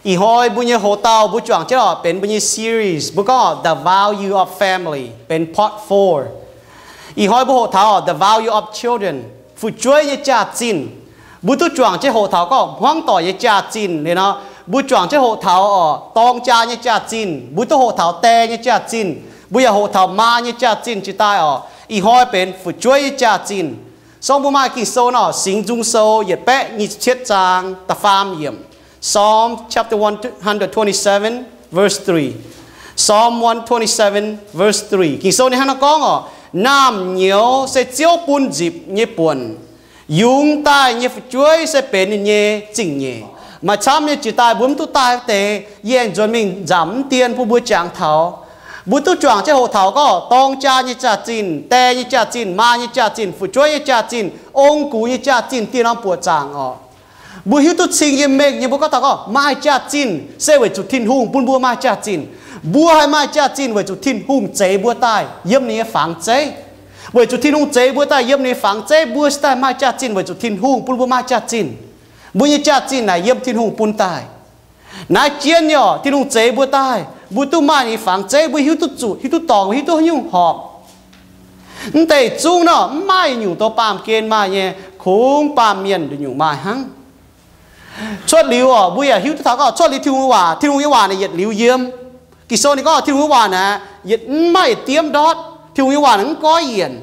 Ih hnoi mbuo nyei hoc-dauh mbuo juangc jienv oc benx mbuo nyei series, mbuo gorngv The Value of Family benx part four. Ih hnoi mbuo hoqc taux The Value of Children, fu'jueiv nyei jaax-zinh. Mbuo duqv juangc jienv hoqc taux gorngv hmuangv doic nyei jaax-zinh liuz nor, mbuo juangc jienv hoqc taux oc dorng jaa nyei jaax-zinh. Mbuo duqv hoqc taux die nyei jaax-zinh. Mbuo yaac hoqc taux maa nyei jaax-zinh jiex daaih oc. Ih hnoi benx fu'jueiv nyei jaax-zinh. Song mbuo maaih Ging-Sou nor, Singx Nzung Sou yietc baeqv nyic ziepc cietv zaang da'faam yiemc. Psalm chapter one hundred twenty-seven, verse three. Psalm one twenty-seven, verse three. Ging-Sou ninh hnangv naaiv gorngv oc, naamh nyouz se Ziouv bun nzipc nyei buonc, yungz daaih nyei fu'jueiv se benx ninh nyei zingh nyeic. Maaih camv nyei jiex daaih mbuo mv duqv daaih wuov deix, yie aengx nzuonx mingh nzamc mv dien bun mbuo jangx taux. Mbuo duqv juangc jienv hoqc taux gorngv dorng jaa nyei jaax-zinh, die nyei jaax-zinh, maa nyei jaax-zinh, fu'jueiv nyei jaax-zinh, ong-gux nyei jaax-zinh, dieh norm buoqc zaangc oc. Mbuo hiuv duqv cing yiem mengh nyei mbuo gorngv taux gorngv maaih jaax-zinh se weic zuqc Tin-Hungh bun mbuo maaih jaax-zinh. Mbuo haih maaih jaax-zinh weic zuqc Tin-Hungh zeix mbuo daaih yiem ninh nyei fangx zeiv. Weic zuqc Tin-Hungh zeix mbuo daaih yiem ninh nyei fangx zeiv, mbuo se daaih maaih jaax-zinh weic zuqc Tin-Hungh bun mbuo maaih jaax-zinh. Mbuo nyei jaax-zinh naaic yiem Tin-Hungh bun daaih. Naaiv jienv nyei oc, Tin-Hungh zeix mbuo daaih, mbuo duqv maaih ninh nyei fangx zeiv, mbuo hiuv duqv zuqc, hiuv duqv dorngc, hiuv duqv haaix nyungc horpc. Mv deix zungv nor, mv maaih nyungc do baamh gen maaih nyei, kungx baamh mienh nduqc nyungc maaih hnangv. Cuotv liuz oc, mbuo yaac hiuv duqv taux gorngv cuotv liuz Tin-Hungh nyei waac, Tin-Hungh nyei waac naaic yietc liuz yiem. Ging-Sou ninh gorngv Tin-Hungh nyei waac naaic yietc, mv maaih yietc diemv ndortv. Tin-Hungh nyei waac naaic mv goiv yienc.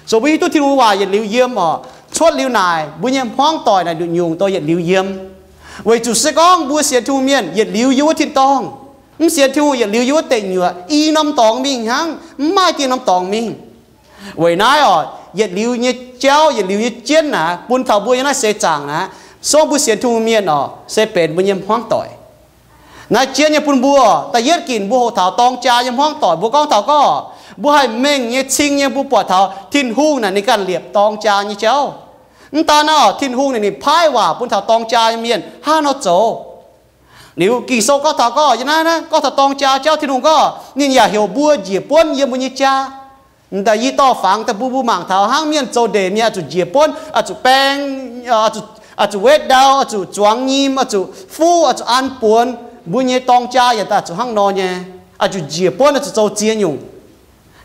So mbuo hiuv duqv Tin-Hungh nyei waac yietc liuz yiem oc. Cuotv liuz naaic, mbuo nyei hmuangv doic naaic nduqc nyungc do yietc liuz yiem. Weic zuqc se gorngv mbuo sienx Tin-Hungh mienh yietc liuz yiem wuov tin-dorngh, mv sienx Tin-Hungh yietc liuz yiem wuov deic nyuoqc, i norm dorngx mingh hnangv, mv maaih dieh norm dorngx mingh. Weic naaiv oc, yietc liuz nyei jauv, yietc liuz nyei jienv naaic, bun taux mbuo yiem naaiv seix zaangc naaic, song mbuo sienx Tin-Hungh mienh oc, se benx mbuo nyei hmuangv doic. Naaiv jienv nyei bun mbuo, da'yietv ginc mbuo hoqc taux dorng jaa nyei hmuangv doic, mbuo gorngv taux gorngv, mbuo haih mengh nyei cing nyei mbuo buatc taux Tin-Hungh naaic ninh ganh liepc dorng jaa nyei jauv. Mv daan naaiv oc, Tin-Hungh naaic ninh paaiv waac bun taux dorng jaa nyei mienh hnangv haaix nor zoux. Liuz Ging-Sou gorngv taux gorngv, yiem naaiv, naaiv gorngv taux dorng jaa jauv, Tin-Hungh gorngv ninh yaac heuc mbuo njiec buonv yiem mbuo nyei jaa. Da'yietv dorh fangx daaih bun mbuo mangc taux hnangv mienh zoux ndeic mienh oix zuqc njiec buonv, oix zuqc baeng, oix zuqc wetv ndau, oix zuqc zuangx nyim, oix zuqc fuqv, oix zuqc an buonx. Mbuo nyei dorng jaa yaac daaih zuqc hnangv nor nyei, oix zuqc njiec buonv, oix zuqc zoux ziex nyungc.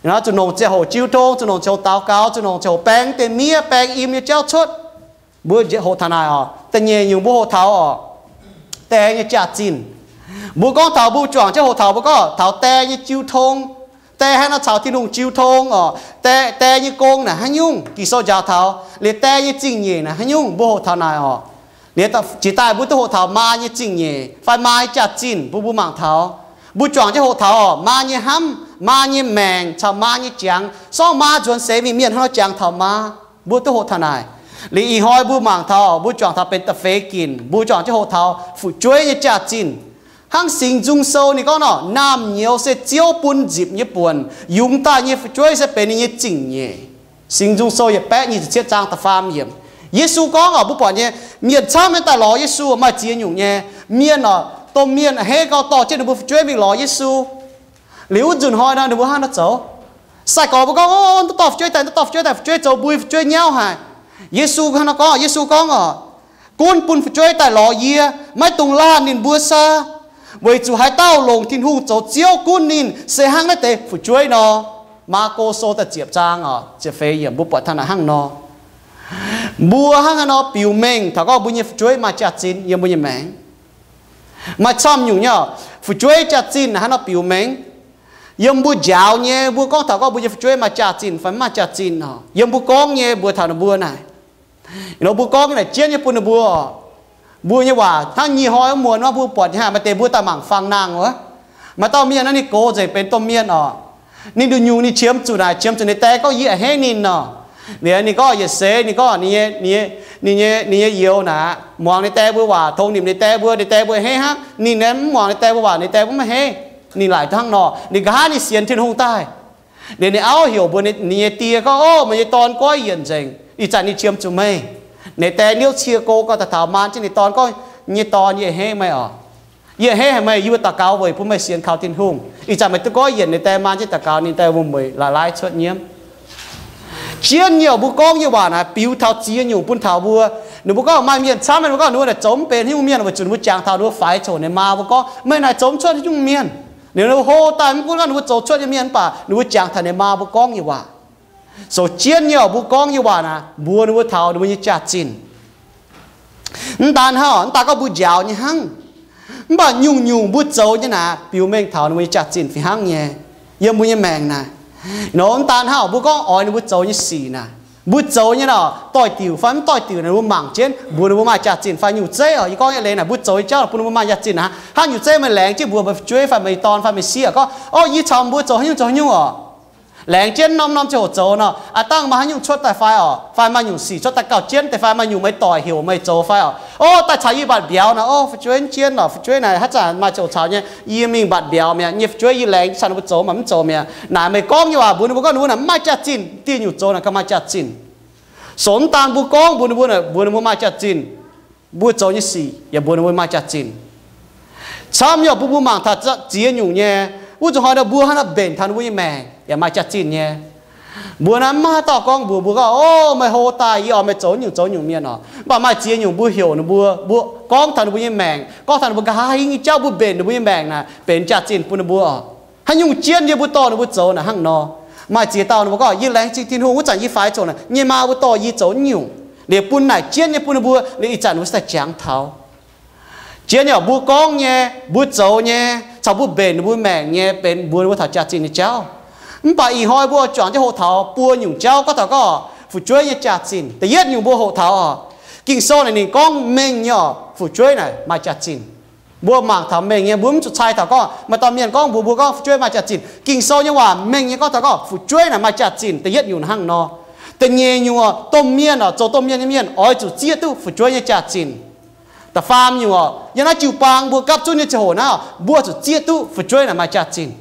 Zuqc nongc ziangh hoc jiu tong, zuqc nongc ziangh hoc daux gaux, zuqc nongc ziangh hoc baeng deix miev, baeng im nyei jauv cuotv. Mbuo hoqc taux naaic oc. Da'nyeic nyungc mbuo hoqc taux oc, die nyei jaax-zinh. Mbuo gorngv taux mbuo juangc jienv hoqc taux, mbuo gorngv taux die nyei jiu tong. Die hnangv nor caux Tin-Hungh jiu tong oc. Die, die nyei gong naaic haaix nyungc? Ging-Sou njaaux taux. Liuz die nyei zingh nyeic naaic haaix nyungc? Mbuo hoqc taux naaic oc. Liuz jiex daaih mbuo duqv hoqc taux maa nyei zingh nyeic fai maa nyei jaax-zinh bun mbuo mangc taux. Mbuo juangc jienv hoqc taux oc, maa nyei hnamv, maa nyei maengc caux maa nyei jangx. Sorng maa nzuonx seix mingh, mienh hnangv nor jangx taux maa. Mbuo duqv hoqc taux naaic. Liuz ih hnoi mbuo mangc taux, mbuo juangc taux benx da'feix ginc, mbuo juangc jienv hoqc taux fu'jueiv nyei jaax-zinh. Hnangv Singx Nzung Sou ninh gorngv nor, naamh nyouz se Ziouv bun nzipc nyei buonc, yungz daaih nyei fu'jueiv se benx ninh nyei zingh nyeic. Singx Nzung Sou yietc baeqv nyic ziepc cietv zaang da'faam yiemc. Yesu gorngv oc, mbuo buatc nyei, mienh camv nyei daaih lorz Yesu maaih ziex nyungc nyei. Mienh oc, domh mienh a'hneiv gau dorh jienv ninh mbuo fu'jueiv mingh lorz Yesu. Liuz wuov nzunc hnoi nor ninh mbuo hnangv nor zoux. Sai-gorx mbuo gorngv, o, mv dorh fu'jueiv daaih, mv dorh fu'jueiv daaih, fu'jueiv zoux mbui, fu'jueiv nyauv haic. Yesu hnangv nor gorngv, Yesu gorngv oc, gunv bun fu'jueiv daaih lorz yie, maiv dungx laanh ninh mbuo saa. Weic zuqc haaix dauh longc Tin-Hungh zoux Ziouv gunv ninh se hnangv naaiv deix fu'jueiv nor. Maako Sou da'ziepc zaang oc, ziepc feix yiemc mbuo buatc taux naaic hnangv nor. Mbuo hnangv haaix nor biux mengh taux gorngv mbuo nyei fu'jueiv maaih jaax-zinh yiem mbuo nyei maengc? Maaih camv nyungc nyei oc, fu'jueiv jaax-zinh naaic hnangv nor biux mengh. Yiem mbuo njaaux nyei, mbuo gorngv taux gorngv mbuo nyei fu'jueiv maaih jaax-zinh fai mv maaih jaax-zinh oc. Yiem mbuo gorngv nyei mbuox taux ninh mbuo naaic, nor mbuo gorngv naaic jienv nyei bun ninh mbuo oc. Mbuo nyei waac hnangv nyic hnoi wuov muonz wuov mbuo buatc nyei haic, maaih deix mbuo daaih mangc fangx nangh wuov. Maaih dauh mienh naaiv ninh gox nzengc benx domh mienh oc. Ninh nduqc nyungc ninh qiemx zuqc naaic, qiemx zuqc ninh die gorngv yie a'hneiv ninh nor. Liuz ninh gorngv yietc seix ninh gorngv ninh nyei, ninh nyei youz naaic muangx ninh die mbuo waac, tongx nimc ninh die mbuo, ninh die mbuo a'hneiv hnangv. Ninh aeqv, mv muangx ninh die mbuo waac, ninh die mbuo maiv a'hneiv. Ninh laaic hnangv nor, ninh nqa'haav ninh sienx Tin-Hungh daaih. Liuz ninh auv heuc mbuox ninh nyei die gorngv, o, meih nyei dorn goiv yienc nzengc, ih zanc ninh qiemx zuqc meih. Ninh die niouv cie go gorngv daaih taux maan jienv ninh dorn gorngv, yie nyei dorn, yie a'hneiv meih oc. Yie a'hneiv haic meih, yie mbuo daux gaux weic bun meih sienx kaux Tin-Hungh. Ih zanc meih duqv goiv yienc, ninh die maan jienv daux gaux, ninh die wuom-mueic la'laiv cuotv nyiemv. Jienv nyei oc, mbuo gorngv nyei waac naaic biux taux ziex nyungc bun taux mbuo. Ninh mbuo gorngv maaih mienh camv, ninh mbuo gorngv ninh mbuo naaic zoux mv benx haaix nyungc mienh, weic zuqc ninh mbuo jangx taux ninh mbuo faix coc ninh maa mbuo gorngv, meih naaic zoux mv cuotv haaix nyungc mienh. Liuz ninh mbuo hlo daaih mv gunv gorngv ninh mbuo zoux cuotv nyei mienh, mv baac ninh mbuo jangx taux ninh maa mbuo gorngv nyei waac. Zoux jienv nyei oc, mbuo gorngv nyei waac naaic mbuox ninh mbuo taux ninh mbuo nyei jaax-zinh. Mv daan hnangv, mv daan gorngv mbuo njaaux nyei hnangv, mv baac nyungc-nyungc mbuo zoux nyei naaic biux mengh taux ninh mbuo nyei jaax-zinh fih hnangv nyei. Yiem mbuo nyei maengc naaic, nor mv daan hnangv mbuo gorngv oix ninh mbuo zoux nyei sic naaic, mbuo zoux nyei nor doix-diuc fai mv doix-diuc naaic, mbuo mangc jienv mbuox ninh mbuo maaih jaax-zinh fai nyungc zeiv oc. Yie gorngv nyei leiz naaic, mbuo zoux nyei jauv bun ninh mbuo maaih jaax-zinh aqv. Hnangv nyungc zeiv meih laengz jienv mbuox meih fu'jueiv fai meih dorn fai meih sieqv gorngv, Ov, yie caux mbuo zoux haaix nyungc zoux haaix nyungc oc. Laengz jienv norm-norm ziangh hoc zoux nor, aav dangh maaih haaix nyungc cuotv daaih fai oc, fai maaih nyungc sic cuotv daaih gauh jienv deix fai maaih nyungc meih doic heuc meih zoux fai oc. Ov, daaih caux yie mbatc mbiauz nor, ov, fu'jueiv jienv oc, fu'jueiv naaic haaix zanc maaih ziouc caux nyei, yie mingh mbatc mbiauz mi'aqv. Nyei fu'jueiv yie laengz caux ninh mbuo zoux maaih mv zoux mi'aqv. Naaic meih gorngv nyei waac mbuox ninh mbuo gorngv ninh mbuo naaic mv maaih jaax-zinh, dieh nyungc zoux naaic gauh maaih jaax-zinh. Sou mv daan mbuo gorngv mbuox ninh mbuo naaic, mbuox ninh mbuo maaih jaax-zinh. Mbuo zoux nyei sic yaac mbuox ninh mbuo maaih jaax-zinh. Camv nyei oc, bun mbuo mangc taux ziex nyungc nyei. Wuov zuqc hnoi nor mbuo hnangv naaiv mbenc taux ninh mbuo nyei maengc yaac maaih jaax-zinh nyei. Mbuo naaiv mv maaih haaix dauh gorngv mbuox mbuo gorngv, Ov, meih hlo daaih yie oix meih zoux nyungc zoux nyungc mienh oc. Mv baac maaih ziex nyungc mbuo heuc ninh mbuo, mbuo gorngv taux ninh mbuo nyei maengc, gorngv taux ninh mbuo nqa'haav hingv nyei jauv, mbuo mbenc ninh mbuo nyei maengc naaic benx jaax-zinh bun ninh mbuo oc. Haaix nyungc jienv yie mbuo dorh ninh mbuo zoux naaic hnangv nor. Maaih ziex dauh ninh mbuo gorngv, Yie laengz zingh Tin-Hungh, wuov zanc yie faix coc naaic, nyei maa mbuo dorh yie zoux nyungc, liuz bun naaic jienv nyei bun ninh mbuo, liuz ih zanc ninh mbuo se daaih jangx taux. Jienv nyei oc, mbuo gorngv nyei, mbuo zoux nyei, caux mbuo mbenc ninh mbuo maengc nyei benx mbuox ninh mbuo taux jaax-zinh nyei jauv. Mv baac ih hnoi mbuo juangc jienv hoqc taux buo nyungc jauv gorngv taux gorngv fu'jueiv nyei jaax-zinh. Da'yietv nyungc mbuo hoqc taux oc, Ging-Sou naaic ninh gorngv mengh nyei oc, fu'jueiv naaic maaih jaax-zinh. Mbuo mangc taux mengh nyei, mbuo mv zuqc cai taux gorngv maaih dauh mienh gorngv mbuox mbuo gorngv fu'jueiv maaih jaax-zinh. Ging-Sou nyei waac mengh nyei gorngv taux gorngv fu'jueiv naaic maaih jaax-zinh. Da'yietv nyungc hnangv nor. Da'nyeic nyungc oc, domh mienh oc, zoux domh mienh nyei mienh oix zuqc zieqv duqv fu'jueiv nyei jaax-zinh. Da'faam nyungc oc, yiem naaiv jiu-baang mbuo gapv zunv nyei ziangh hoc naaiv, mbuo zuqc zieqv duqv fu'jueiv naaic maaih jaax-zinh.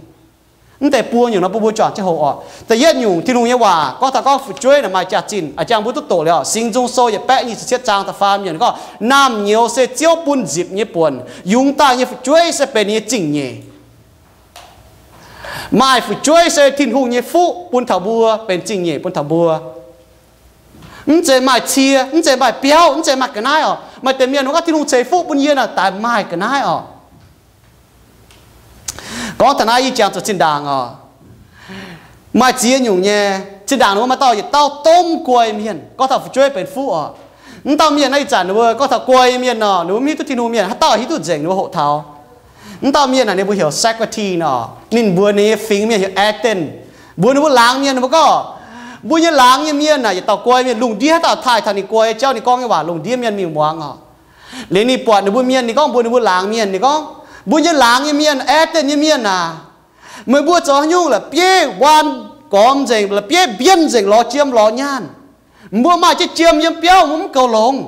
Mv deix buo nyungc nor bun mbuo juangc jienv hoqc oc. Da'yietv nyungc, Tin-Hungh nyei waac gorngv taux gorngv fu'jueiv naaic maaih jaax-zinh. A'jang mbuo duqv doqc liuz, Singx Nzung Sou yietc baeqv nyic ziepc cietv zaang da'faam yiemc gorngv, Naamh nyouz se Ziouv bun nzipc nyei buonc, yungz daaih nyei fu'jueiv se benx ninh nyei zingh nyeic. Maaih fu'jueiv se Tin-Hungh nyei fuqv bun taux mbuo, benx zingh nyeic bun taux mbuo. Mv zeiz maaih cie, mv zeiz maaih biauv, mv zeiz maaih ga'naaiv oc. Maaih deix mienh gorngv, Tin-Hungh ceix fuqv bun yie naaic daaih maaih ga'naaiv oc. Gorngv taux naaiv yie jangx zuqc zinh ndaangc oc. Maaih ziex nyungc nyei. Zinh ndaangc ninh mbuo maaih dauh yietc dauh domh guai mienh, gorngv taux fu'jueiv benx fuqv oc. Mv dauh mienh naaiv ih zanc ninh mbuo gorngv taux guai mienh nor, ninh mbuo mv hiuv duqv Tin-Hungh mienh, haaix dauh hiuv duqv nzengc ninh mbuo hoqc taux. Mv dauh mienh naaic ninh mbuo heuc Socrates nor, ninh mbuox ninh nyei fingx mienh heuc Athens. Mbuox ninh mbuo laangz mienh, ninh mbuo gorngv, mbuo nyei laangz nyei mienh naaic yietc dauh guai mienh, lungh ndiev haaix dauh taaih taux ninh guai nyei jauv, ninh gorngv nyei waac lungh ndiev mienh mingh muangx oc. Liuz ninh buatc ninh mbuo mienh, ninh gorngv mbuox ninh mbuo laangz mienh, ninh gorngv, mbuo nyei laangz nyei mienh, Athens nyei mienh aac, meih mbuo zoux haaix nyungc la'bieiv waan gormx nzengc, la'bieiv mbienv nzengc, lorz jiem lorz nyaanh. Mbuo maaih jienv jiem yiem biauv mbuo mv goux longx,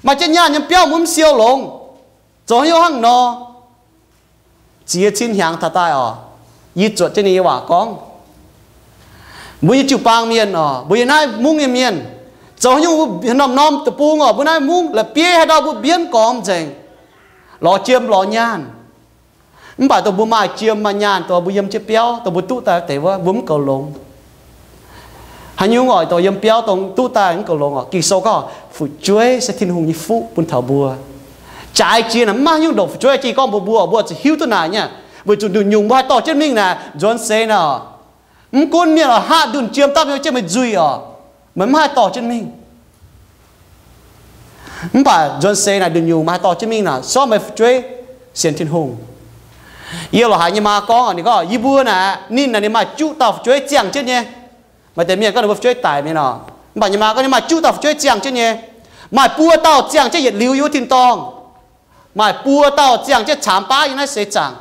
maaih jienv nyaanh yiem biauv mbuo mv siou longx. Zoux haaix nyungc hnangv nor? Ziex cin hnyangx taux daaih oc, yie zuotc jienv ninh nyei waac gorngv, mbuo nyei jiu-baang mienh oc, mbuo yiem naaiv mungv nyei mienh, zoux haaix nyungc norm-norm deic-bung oc, mbuo naaiv mungv la'bieiv haaix ndau mbuo mbienv gormx nzengc, lorz jiem lorz nyaanh. Mv baac dongh mbuo maaih jiem maaih nyaanh, dongh mbuo yiem jienv biauv, dongh mbuo duqv daaih deix wuov, mbuo mv goux longx. Haaix nyungc oc, dongh yiem biauv dongh duqv daaih mv goux longx oc. Ging-Sou gorngv fu'jueiv se Tin-Hungh nyei fuqv bun taux mbuo. Jaaix jiex naaic mv maaih haaix nyungc ndongc fu'jueiv. Jiex gorngv mbuox mbuo, mbuo zuqc hiuv duqv naaic nyei, weic zuqc nduqc nyungc mbuo haih dorh jienv mingh naaic nzuonx seix naaic oc. Mv gunv mienh oix haav ndunh jiem dapv nyei jienv meih nzuih oc, meih mv haih dorh jienv mingh. Mv baac nzuonx seix naaic nduqc nyungc meih haih dorh jienv mingh naaic, sortv meih fu'jueiv sienx Tin-Hungh. Yie lorz haiz nyei maa gorngv, ninh gorngv yie mbuo naaic, ninh naaic ninh maaih juqv dauh fu'jueiv ziangh jienv nyei. Maaih deix mienh gorngv ninh mbuo fu'jueiv daic mi'aqv nor, mv baac nyei maa gorngv ninh maaih juqv dauh fu'jueiv ziangh jienv nyei. Maaih buo dauh ziangh jienv yietc liuz yiem wuov tin-dorngh. Maaih buo dauh ziangh jienv caamx baav yiem naaiv seix zaangc.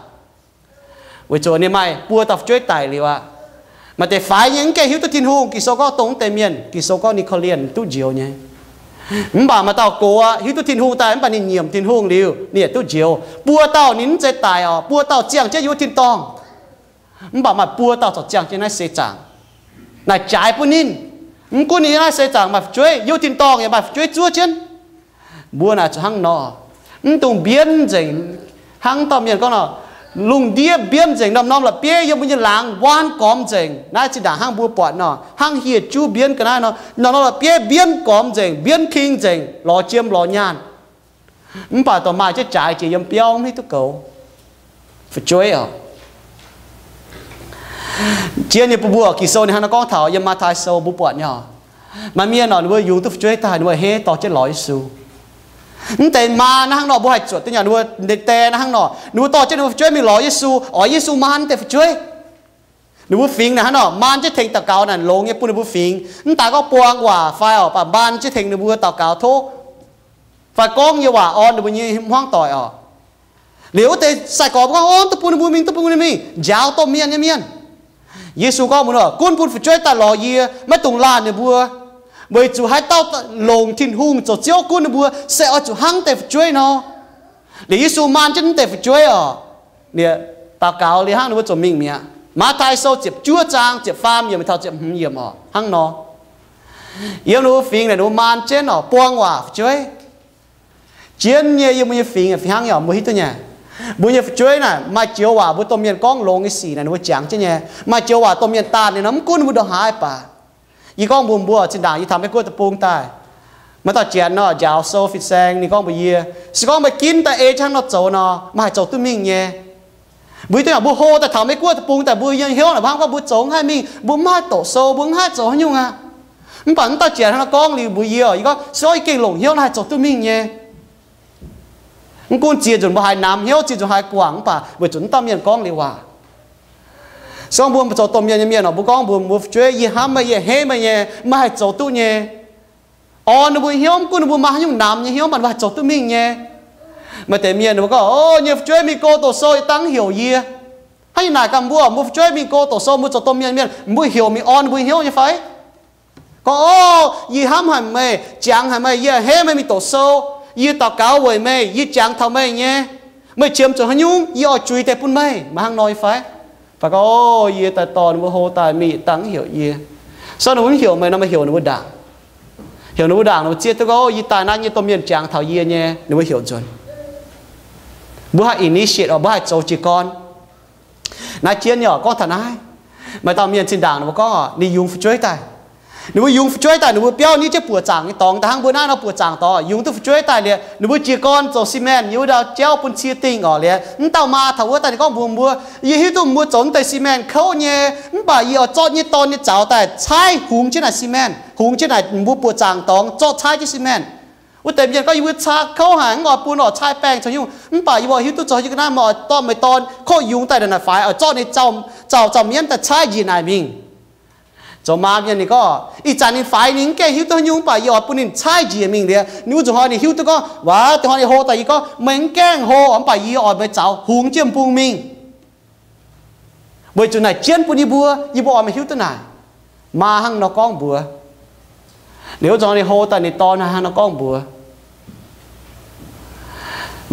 Weic zuqc ninh maaih buo dauh fu'jueiv daic liuz aqv. Maaih deix faix nyei mv gaengh hiuv duqv Tin-Hungh. Ging-Sou gorngv dongh wuov deix mienh, Ging-Sou gorngv ninh korv-lienh duqv njoux nyei. Mv baac maaih dauh gox aqv, hiuv duqv Tin-Hungh daaih mv baac ninh nyiemc Tin-Hungh liuz ninh yaac duqv njoux. Buo dauh ninh mv zeiz daic oc, buo dauh ziangh jienv yiem wuov tin-dorngh. Mv baac maaih buo dauh corc ziangh jienv naaiv seix zaangc. Naaic jaaix bun ninh. Mv gunv ninh yiem naaiv seix zaangc maaih fu'jueiv, yiem wuov tin-dorngh yaac maaih fu'jueiv zuov jienv. Mbuo naaic zuqc hnangv nor, mv dungx mbienv nzengc. Hnangv dauh mienh gorngv nor, Lungh ndiev mbienv nzengc, norm-norm la'bieiv yiem mbuo nyei laangz waanv gormx nzengc. Naaiv zinh ndaangc hnangv mbuo buatc nor, hnangv hieh juv mbienv ga'naaiv nor, norm-norm la'bieiv mbienv gormx nzengc, mbienv king nzengc, lorz jiem lorz nyaanh. Mv baac dorh maaih jienv jaaix jiex yiem biauv, mv hiuv duqv goux. Fu'jueiv oc. Jien nyei bun mbuo, Ging-Sou ninh hnangv nor gorngv taux yiem Matv^tai Sou mbuo buatc nyei oc. Maaih mienh oc, ninh mbuo yungz duqv fu'jueiv daaih, ninh mbuo hei dorh jienv lorz Yesu. Mv deix maan naaiv hnangv nor mbuo haih zuotc duqv nyei, ninh mbuo deix deix naaiv hnangv nor, ninh mbuo dorh jienv ninh mbuo fu'jueiv mingh lorz Yesu, oix Yesu maan deix fu'jueiv. Ninh mbuo fingx naaic hnangv nor, maan jienv tengx daux gaux naaic longx nyei bun ninh mbuo fingx. Mv daaih gorngv buang waac fai oc, baac maan jienv tengx ninh mbuo daux gaux tov, fai gorngv nyei waac orn ninh mbuo nyei hmuangv doic oc. Liuz wuov deix sai-gorx mbuo gorngv, Ov, duqv bun ninh mbuo mingh, duqv bun ninh mbuo mingh, njaaux domh mienh nyei mienh. Yesu gorngv mbuox ninh, Gunv bun fu'jueiv daaih lorz yie, maiv dungx laanh ninh mbuo, weic zuqc haaix dauh longc Tin-Hungh zoux Ziouv gunv ninh mbuo, se oix zuqc hnangv deix fu'jueiv nor. Liuz Yesu maan jienv mv deix fu'jueiv oc, daux gaux liuz hnangv ninh mbuo ziouc mingh mi'aqv. Matv^tai Sou ziepc juov zaang ziepc faam yiemc taux ziepc hmz yiemc oc, hnangv nor. Yiem ninh mbuo fingx naaic ninh mbuo maan jienv oc, buang waac fu'jueiv. Jien nyei yiem mbuo nyei fingx fih hnangv nyei oc, mbuo hiuv duqv nyei. Mbuo nyei fu'jueiv naaic maaih joux waac mbuo domh mienh gorngv longx nyei sic naaic ninh mbuo jangx jienv nyei. Maaih joux waac domh mienh daanh ninh nor mv gunv mbuo ndongc haaix baac. Yie gorngv mbuox mbuo, zinh ndaangc yie taux Meiv Guoqv deic-bung daaih, maaih dauh Janx nor njaaux sou fin-saeng, ninh gorngv mbuox yie, se gorngv meih ginv daaih ei jienv hnangv nor zoux nor, meih haih zoux duqv mingh nyei. Mbuo hiuv duqv nyei, mbuo hlo daaih taux Meiv Guoqv deic-bung daaih, mbuo yiem hnyouv naaic mbuo hnamv gorngv mbuo zoux mv haih mingh, mbuo mv haih doqc sou, mbuo mv haih zoux haaix nyungc aqv. Mv baac mv dauh Janx hnangv nor gorngv liuz mbuox yie, yie gorngv, se gorngv yie gengh longc hnyouv nor haih zoux duqv mingh nyei. Mv gunv ziex nzunc mbuo haiz namx hnyouv, ziex nzunc haiz guangc, mv baac weic zuqc mv dauh mienh gorngv liuz waac. Se gorngv mbuo zoux domh mienh nyei mienh oc, mbuo gorngv mbuox mbuo fu'jueiv, yie hnamv meih, yie hei meih nyei, meih haih zoux duqv nyei. Orn ninh mbuo hnyouv, mv gunv ninh mbuo maaih haaix nyungc namx nyei hnyouv, mv baac ninh mbuo haih zoux duqv mingh nyei. Maaih deix mienh ninh mbuo gorngv, Ov, nyei fu'jueiv mingh go doqc sou yietc dangv heuc yie. Hnangv yie naaic gaax mbuo, mbuo fu'jueiv mingh go doqc sou, mbuo zoux domh mienh mienh, mbuo heuc mingh orn ninh mbuo hnyouv nyei fai? Gorngv, Ov, yie hnamv haic meih, jangx haic meih, yie hei meih mingh doqc sou, yie daux gaux weic meih, yie jangx taux meih nyei. Meih qiemx zuqc haaix nyungc, yie oix zuiz deix bun meih. Maaih hnangv nor nyei fai? Fai gorngv, Ov, yie daaih dorh ninh mbuo hlo daaih mingh yietc dangh heuc yie. Se gorngv ninh mbuo mv heuc meih nor, meih heuc ninh mbuo ndaangc. Heuc ninh mbuo ndaangc, ninh mbuo zieqv duqv gorngv, Ov, yie daaih naaiv nyei domh mienh jangx taux yie nyei, ninh mbuo heuc nzunc. Mbuo haih initiate oc, mbuo haih zoux jiez gorn. Naaiv jienv nyei oc, gorngv taux naaiv, maaih dauh mienh zinh ndaangc ninh mbuo gorngv oc, ninh yungz fu'jueiv daaih. Ninh mbuo yungz fu'jueiv daaih, ninh mbuo biauv nitv jienv buoqc zaangc nyei dorngx daaih hnangv mbuo naaiv nor buoqc zaangc dorngx, yungz duqv fu'jueiv daaih liuz, ninh mbuo jiez gorn zoux cement yiem wuov ndau jauv bun cie dingh oc. Liuz mv dauh maa taux wuov daaih ninh gorngv mbuox mbuo, Yie hiuv duqv mbuo zoux mv deix cement kouv nyei, mv baac yie oix zorqv nyei dorn nyei zaux daaih caaiv hungx jienv naaic cement, hungx jienv naaic mbuo buoqc zaangc dorngx zorqv caaiv jienv cement. Wuov deix mienh gorngv, Yie mbuo caa kouv haic, mv oix bun oc, caaiv baengh caux nyungc. Mv baac yie mbuo hiuv duqv zoux haaix nyungc ga'naaiv, meih oix dorh meih dorn kouv yungz daaih naaic faix, oix zorqv ninh zaux zaux mienv daaih caaiv njiec naaic mingh. Zoux maa mienh ninh gorngv, ih zanc ninh faix ninh mv gaengh hiuv duqv haaix nyungc, mv baac yie oix bun ninh caaiv njiec mingh liuz, ninh wuov nzunc hnoi ninh hiuv duqv gorngv, Waac, da'hnoi ninh hlo daaih yie gorngv, Meih mv gaengh hlo, mv baac yie oix meih zaux hungx jienv mbung mingh. Weic zuqc naaic jienv bun yie mbuo, yie mbuo oix meih hiuv duqv naaic. Maa hnangv nor gorngv mbuox. Liuz wuov zanc ninh hlo daaih ninh dorn hnangv nor gorngv mbuox.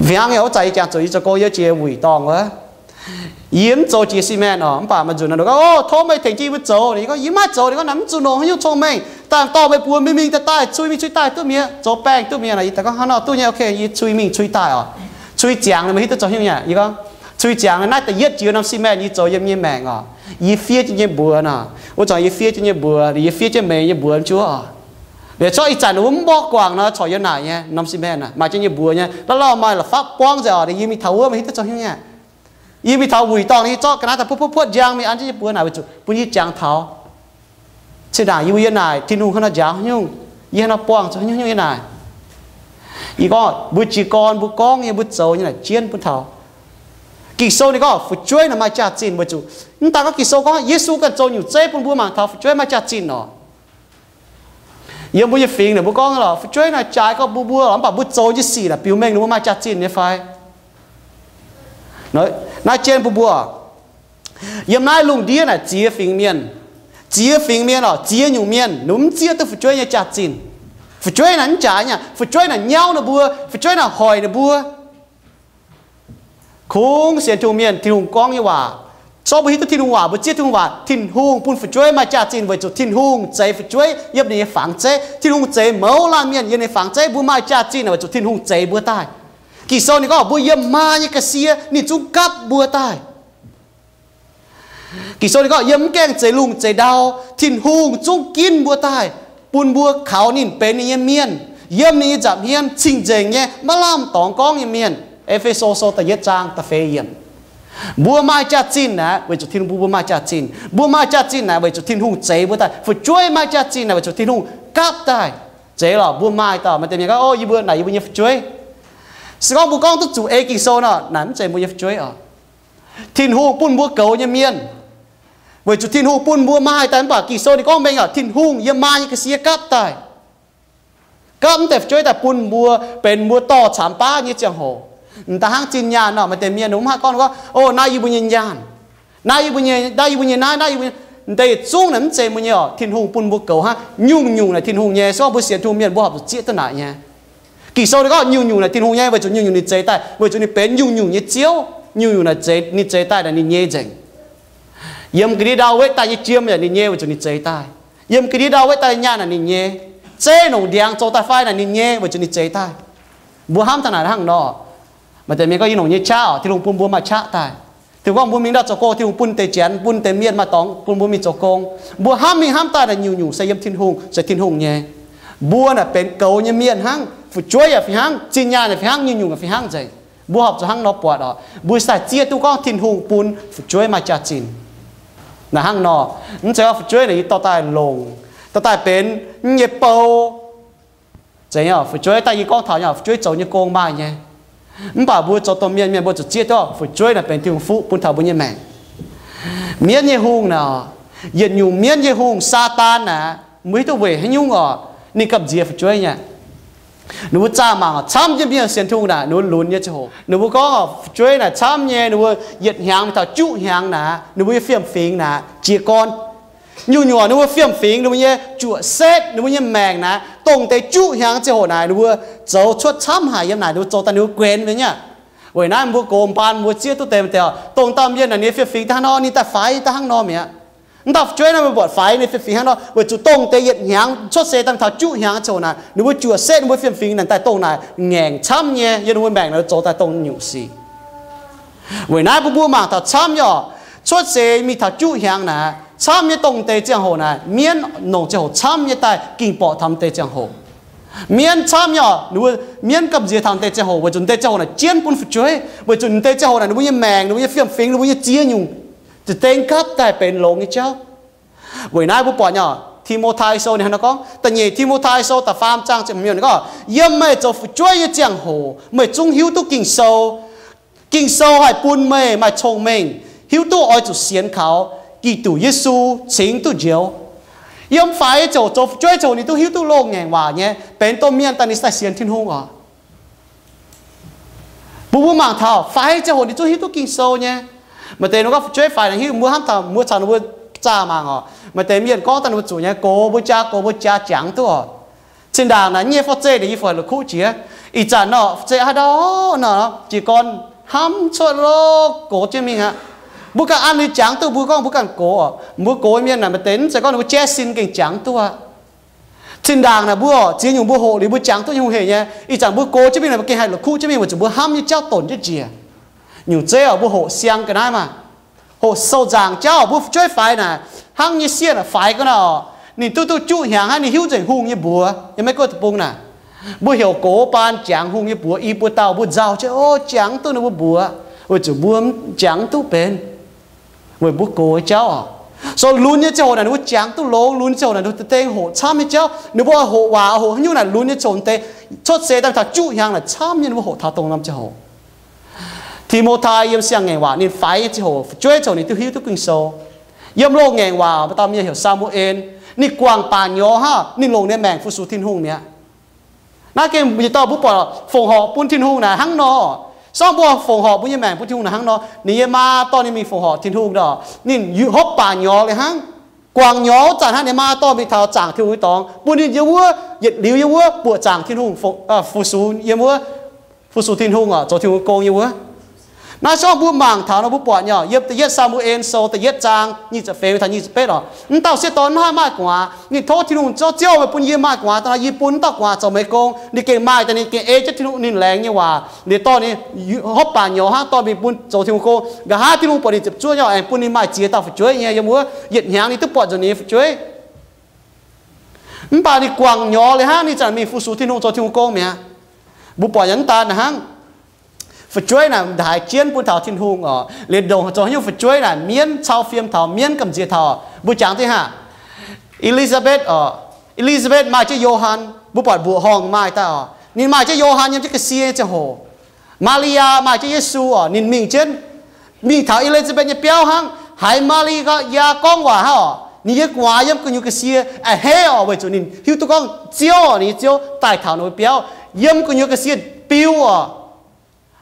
Fih hnangv nyei wuov zanc yie jangx zuqc yie zoux gong yie jiex wuic dorngh wuov. Yie mv zoux jiex cement oc, mv baac maaih nzunc ninh gorngv, Ov, tov meih tengx jienv yie mbuo zoux. Yie gorngv, Yie mv maaih zoux. Ninh gorngv, Naaiv mv zuqc longc haaix nyungc cong-mengh. Daaih dorh meih mbuox mingh mingh daaih daaih cui mingh cui daaih duqv mi'aqv, zoux baengh duqv mi'aqv. Yie daaih gorngv, Hnangv nor duqv nyei, ok, yie cui mingh cui daaih oc. Cui ziangx meih hiuv duqv zoux haaix nyungc nyei? Yie gorngv, Cui ziangx naaiv da'yietv jiex norm cement yie zoux yiem nyei maengc oc. Yie fiev jienv nyei mbuox nor. Wuov zanc yie fiev jienv nyei mbuox, yie fiev jienv meih nyei mbuox juov oc. Liuz zorqv ih zanc ninh mbuo mv mborqv guangc nor, corc yiem naaic nyei norm cement naaic maaih jienv nyei mbuox nyei. Lauh lauh maaih la'fapv buangv nzengc oc. Yie mingh taux wuov meih hiuv duqv zoux haaix nyungc nyei? Yie mingh taux wuic dorngh, yie zorqv ga'naaiv daaih puotv puotv puotv njang mingh an jienv nyei mbuox naaic weic zuqc bun yie jangx taux. Cin ndaangc yie mbuo yiem naaic, Tin-Hungh hnangv nor njaaux haaix nyungc, yie hnangv nor buangh zuqc haaix nyungc yiem naaic. Yie gorngv mbuo jiez gorn mbuo gorngv nyei mbuo zoux nyei naaic jienv bun taux. Ging-Sou ninh gorngv fu'jueiv naaic maaih jaax-zinh weic zuqc mv daaih gorngv Ging-Sou gorngv Yesu ganh zoux nyungc zeiv bun mbuo mangc taux fu'jueiv maaih jaax-zinh oc. Yiem mbuo nyei fingx naaic mbuo gorngv lorqc, fu'jueiv naaic jaaix gorngv mbuo mbuo lorqc, mv baac mbuo zoux nyei sic naaic biux mengh ninh mbuo maaih jaax-zinh nyei fai? Naaiv jienv bun mbuo, yiem naaiv lungh ndiev naaic ziex fingx mienh, ziex fingx mienh lorqc, ziex nyungc mienh ninh mbuo mv zieqv duqv fu'jueiv nyei jaax-zinh. Fu'jueiv naaic mv jaaix nyei, fu'jueiv naaic nyauv ninh mbuo, fu'jueiv naaic hoic ninh mbuo. Kungx sienx Tin-Hungh mienh, Tin-Hungh gorngv nyei waac, zorqv mbuo hiuv duqv Tin-Hungh waac, mbuo zieqv Tin-Hungh waac, Tin-Hungh bun fu'jueiv maaih jaax-zinh weic zuqc Tin-Hungh zeix fu'jueiv yiem ninh nyei fangx zeiv. Tin-Hungh zeix mouz laanh mienh yiem ninh nyei fangx zeiv. Mbuo maaih jaax-zinh weic zuqc Tin-Hungh zeix mbuo daaih. Ging-Sou ninh gorngv mbuo yiem maa nyei ga'sie ninh zungv gapv mbuo daaih. Ging-Sou ninh gorngv yiem mv gaengh zeix lungh zeix ndau, Tin-Hungh zungv ginv mbuo daaih, bun mbuo kaux ninh benx ninh nyei mienh, yiem ninh nyei nza'hmien cing-nzengc nyei, maiv lamh dorngx gorngv nyei mienh. E^fe^so Sou da'yietv zaang da'feix yiemc. Mbuo maaih jaax-zinh naaic weic zuqc Tin-Hungh bun mbuo maaih jaax-zinh. Mbuo maaih jaax-zinh naaic weic zuqc Tin-Hungh zeix mbuo daaih. Fu'jueiv maaih jaax-zinh naaic weic zuqc Tin-Hungh gapv daaih. Zeiz lorqc, mbuo maaih dauh maaih deix mienh gorngv, O, yie mbuo naaic yie mbuo nyei fu'jueiv. Se gorngv mbuo gorngv duqv zuqc ei Ging-Sou nor, naaic mv zeiz mbuo nyei fu'jueiv oc. Tin-Hungh bun mbuo goux nyei mienh, weic zuqc Tin-Hungh bun mbuo maaih daaih. Mv baac Ging-Sou ninh gorngv mengh oc, Tin-Hungh yiem maa nyei ga'sie gapv daaih, gapv mv deix fu'jueiv daaih bun mbuo benx mbuo dorh camx baav nyei ziangh hoc. M'daaih hnangv zinh nyaanh nor, maaih deix mienh mv haih gorngv, gorngv, O, naaiv yie mbuo nyei nyaanh, naaiv yie mbuo nyei, naaiv yie mbuo nyei naaiv, naaiv yie mbuo nyei. M'deix yietc zungv naaic mv zeiz mbuo nyei oc. Tin-Hungh bun mbuo goux hnangv. Nyungc-nyungc naaic Tin-Hungh nyei. Se gorngv mbuo sienx Tin-Hungh mienh mbuo horpc zuqc zieqv duqv naaic nyei. Ging-Sou ninh gorngv nyungc-nyungc naaic Tin-Hungh nyei, weic zuqc nyungc-nyungc ninh zeix daaih, weic zuqc ninh benx nyungc-nyungc nyei Ziouv. Nyungc-nyungc naaic zeix, ninh zeix daaih naaic ninh nyei nzengc. Yiem ga'ndiev ndau wetv daaih nyei jiem yaac ninh nyei, weic zuqc ninh zeix daaih. Yiem ga'ndiev ndau wetv daaih nyei nyaanh naaic ninh nyei. Zeiv nongc ndiangx zoux daaih fai naaic ninh nyei, weic zuqc ninh zeix daaih. Mbuo hnamv taux naaic hnangv nor. Maaih deix mienh gorngv, Yie nongc nyei qaqv oc, Tin-Hungh bun mbuo maaih qaqv daaih. Tin-Hungh gorngv mbuo mingh ndau zoux gong, Tin-Hungh bun deix janx, bun deix mienh maaih dorngx bun mbuo mingh zoux gong. Mbuo hnamv mingh hnamv daaih naaic nyungc-nyungc se yiem Tin-Hungh, se Tin-Hungh nyei. Mbuo naaic benx goux nyei mienh hnangv. Fu'jueiv yaac fih hnangv, zinh nyaanh yaac fih hnangv, nyungc-nyungc yaac fih hnangv nzengc. Mbuo horpc zuqc hnangv nor buatc oc. Mbuo sai zieqv duqv gorngv Tin-Hungh bun fu'jueiv maaih jaax-zinh. Naaic hnangv nor, mv zeiz gorngv fu'jueiv naaic yie dorh daaih longc, dorh daaih benx nyei bou. Zeiz nyei, fu'jueiv daaih yie gorngv taux nyei, fu'jueiv zoux nyei gong maaih nyei. Mv baac mbuo zoux domh mienh, mienh mbuo zuqc zieqv duqv fu'jueiv naaic benx Tin-Hungh fuqv bun taux mbuo nyei maengc. Mienv nyei hungh naaic, yietc nyungc mienv nyei hungh, Saadaan naaic, mbuo hiuv duqv weic haaix nyungc oc, ninh gamh nziex fu'jueiv nyei. Ninh mbuo zaah mangc camv jienv mienh sienx Tin-Hungh naaic, ninh mbuo lunx nyei ziangh hoc. Ninh mbuo gorngv fu'jueiv naaic camv nyei, ninh mbuo yietc hnyangx mingh taux juqv hnyangx naaic, ninh mbuo nyei fiem-fingx naaic jiez gorn. Nyungc-nyungc ninh mbuo fiem-fingx, ninh mbuo nyei juoqc setv, ninh mbuo nyei maengc naaic, dongh deix juqv hnyangx ziangh hoc naaic, ninh mbuo zoux cuotv camv haic yiem naaic, ninh mbuo zoux daaih ninh mbuo guenx mienh nyei. Weic naaiv mbuo gox mbaanh mbuo zieqv duqv deix mv deix, dongh dauh mienh naaic ninh nyei fiem-fingx hnangv nor, ninh daaih faix daaih hnangv nor mi'aqv. Mv dauh fu'jueiv naaiv mbuo buatc faix ninh fiem-fingx hnangv nor, weic zuqc dongh deix yietc hnyangx cuotv seix daaih mingh taux juqv hnyangx ziangh hoc naaic, ninh mbuo juoqc setv, ninh mbuo fiem-fingx naaic daaih dongh naaic ngaengc camv nyei, yiem ninh mbuo maengc naaic zoux daaih dongh nyungc sic. Weic naaiv mbuo mbuo mangc taux camv nyei oc, cuotv seix mingh taux juqv hnyangx naaic, camv nyei dongh deix ziangh hoc naaic, mienv nongc ziangh hoc camv nyei daaih ging borqc taux m'deix ziangh hoc. Mienv camv nyei oc, ninh mbuo mienv gamh nziex taux m'deix ziangh hoc, weic zuqc m'deix ziangh hoc naaic jienv bun fu'jueiv, weic zuqc m'deix ziangh hoc naaic ninh mbuo nyei maengc, ninh mbuo nyei fiem-fingx, ninh mbuo nyei ziex nyungc za'dengv gapv daaih benx longx nyei jauv. Weic naaiv mbuo buatc nyei oc, Ti^mo^tai Sou ninh hnangv naaiv gorngv, da'nyeic Ti^mo^tai Sou da'faam zaang ziepc hmz gorngv, yiem meih zoux fu'jueiv nyei ziangh hoc meih zungv hiuv duqv Ging-Sou. Ging-Sou haih bun meih maaih cong-mengh, hiuv duqv oix zuqc sienx kaux Giduc Yesu cingx duqv njoux. Yiem faix ziouc zoux fu'jueiv ziouc ninh duqv hiuv duqv loz-ngaengc waac nyei, benx domh mienh daaih ninh daaih sienx Tin-Hungh oc. Mbuo mbuo mangc taux faix ziangh hoc ninh zungv hiuv duqv Ging-Sou nyei. Maaih deix ninh gorngv fu'jueiv faix naaic hiuv, mbuo hnamv taux mbuo caux ninh mbuo zaah mangc oc. Maaih deix mienh gorngv daaih ninh mbuo zuqc nyei gox mbuo jaa, gox mbuo jaa jangx duqv oc. Cin-ndaangc naaic nyei fai zeiz naaic yie fai la'kuqv jiex. Ih zanc nor fai zeiz haaix ndau nor jiez gorn hnamv cuotv lo gox jienv mingh aqv. Mbuo ganh an liuz jangx duqv, mbuo gorngv mbuo ganh gox oc. Mbuo gox mienh naaic maaih deix mv zeiz gorngv ninh mbuo jaiv sin gengh jangx duqv aqv. Cin-ndaangc naaic mbuo oc, ziex nyungc mbuo hoqc liuz mbuo jangx duqv nyei hungh hec nyei. Ih zanc mbuo gox jienv mingh naaic mbuo gengh haih la'kuqv jienv mingh weic zuqc mbuo hnamv nyei jauv donc jienv njiec. Nyungc zeiv oc, mbuo hoqc siang ga'naaiv maah. Hoqc sou nzaangc jauv oc, mbuo fu'jueiv faix naaic, hnangv nyei sieqv naaic faix ga'naaiv oc, ninh duqv duqv juqv hnyangx hnangv, ninh hiuv nzengc hungh nyei mbuox. Yiem Meiv Guoqv deic-bung naaic, mbuo heuc gox baan jangx hungh nyei mbuox, i buo dauh mbuo nzauh jienv, o, jangx duqv ninh mbuo mbuox, weic zuqc mbuo jangx duqv benx. Weic mbuo gox nyei jauv oc. So lunx nyei ziangh hoc naaic ninh mbuo jangx duqv longx, lunx nyei ziangh hoc naaic ninh mbuo deix hoqc camv nyei jauv, ninh mbuo hoqc waac hoqc haaix nyungc naaic lunx nyei ziangh hoc deix, cuotv seix daaih taux juqv hnyangx naaic camv nyei ninh mbuo hoqc taux dongh norm ziangh hoc. Ti^mo^tai yiem siang-ngaengc waac ninh faix nyei ziangh hoc, fu'jueiv ziangh hoc ninh duqv hiuv duqv Ging-Sou. Yiem loz-ngaengc waac maaih dauh mienh heuc Saa^mu^en, ninh guangc baac nyorx hnangv, ninh longc ninh maengc fu-sux Tin-Hungh mi'aqv. Naaiv gengh yietc dauh mbuo buatc fongc horc bun Tin-Hungh naaic hnangv nor. Sorng mbuo fongc horc mbuo nyei maengc bun Tin-Hungh naaic hnangv nor, ninh nyei maa dorh ninh mingh fongc horc Tin-Hungh nor, ninh hopv baac nyorx liuz hnangv. Guangc nyorx wuov zanc hnangv, ninh maa dorh mingh taux zaangc Tin-Hungh nyei dorngx, bun ninh yiem wuov yietc liuz yiem wuov buoqc zaangc Tin-Hungh, fu-sux yiem wuov, fu-sux Tin-Hungh oc, zoux Tin-Hungh gong yiem wuov. Naaiv se gorngv mbuo mangc taux nor mbuo buatc nyei, yiem da'yietv Saa^mu^en Sou da'yietv zaang nyic ziepc feix taux nyic ziepc betv oc. Mv dauh sieqv dorn maiv haih maaih gu'nguaaz. Ninh tov Tin-Hungh, Ziouv, meih bun yie maaih gu'nguaaz daaih nor, yie bun mv dauh gu'nguaaz zoux meih gong. Ninh gengh maaih daaih, ninh gengh ei jienv Tin-Hungh ninh laengz nyei waac liuz dorh ninh hopv baac nyorx hnangv, dorh mingh bun zoux Tin-Hungh gong. Nqa'haav Tin-Hungh buatc ninh ziepc zuoqv nyei oc, aengx bun ninh maaih ziex dauh fu'jueiv nyei. Yiem wuov yietc hnyangx ninh duqv buatc nzunc ninh nyei fu'jueiv. Mv baac ninh guangc nyorx liuz hnangv, ninh zanc mingh fu-sux Tin-Hungh, zoux Tin-Hungh gong mi'aqv. Mbuo buatc yaac mv daan hnangv. Fu'jueiv naaic haiz jienv bun taux Tin-Hungh oc, liuz ndongc zoux haaix nyungc fu'jueiv naaic mienv cau fiem taux, mienv gamh nziex taux. Mbuo jangx dih hnangv. E^li^saa^betv oc, E^li^saa^betv maaih jienv Yo^han, mbuo buatc mbuoqc horngh maaih daaih oc. Ninh maaih jienv Yo^han yiem jienv ga'sie nyei ziangh hoc. Maa^li^yaa maaih jienv Yesu oc, ninh mingh jienv, mingh taux E^li^saa^betv nyei biauv hnangv. Haiz Maa^li^yaa gorngv waac hnangv oc, ninh nyei gu'nguaaz yiem gu'nyuoz ga'sie a'hneiv oc, weic zuqc ninh hiuv duqv gorngv Ziouv oc, ninh nyei Ziouv daaih taux ninh nyei biauv yiem gu'nyuoz ga'sie biu oc.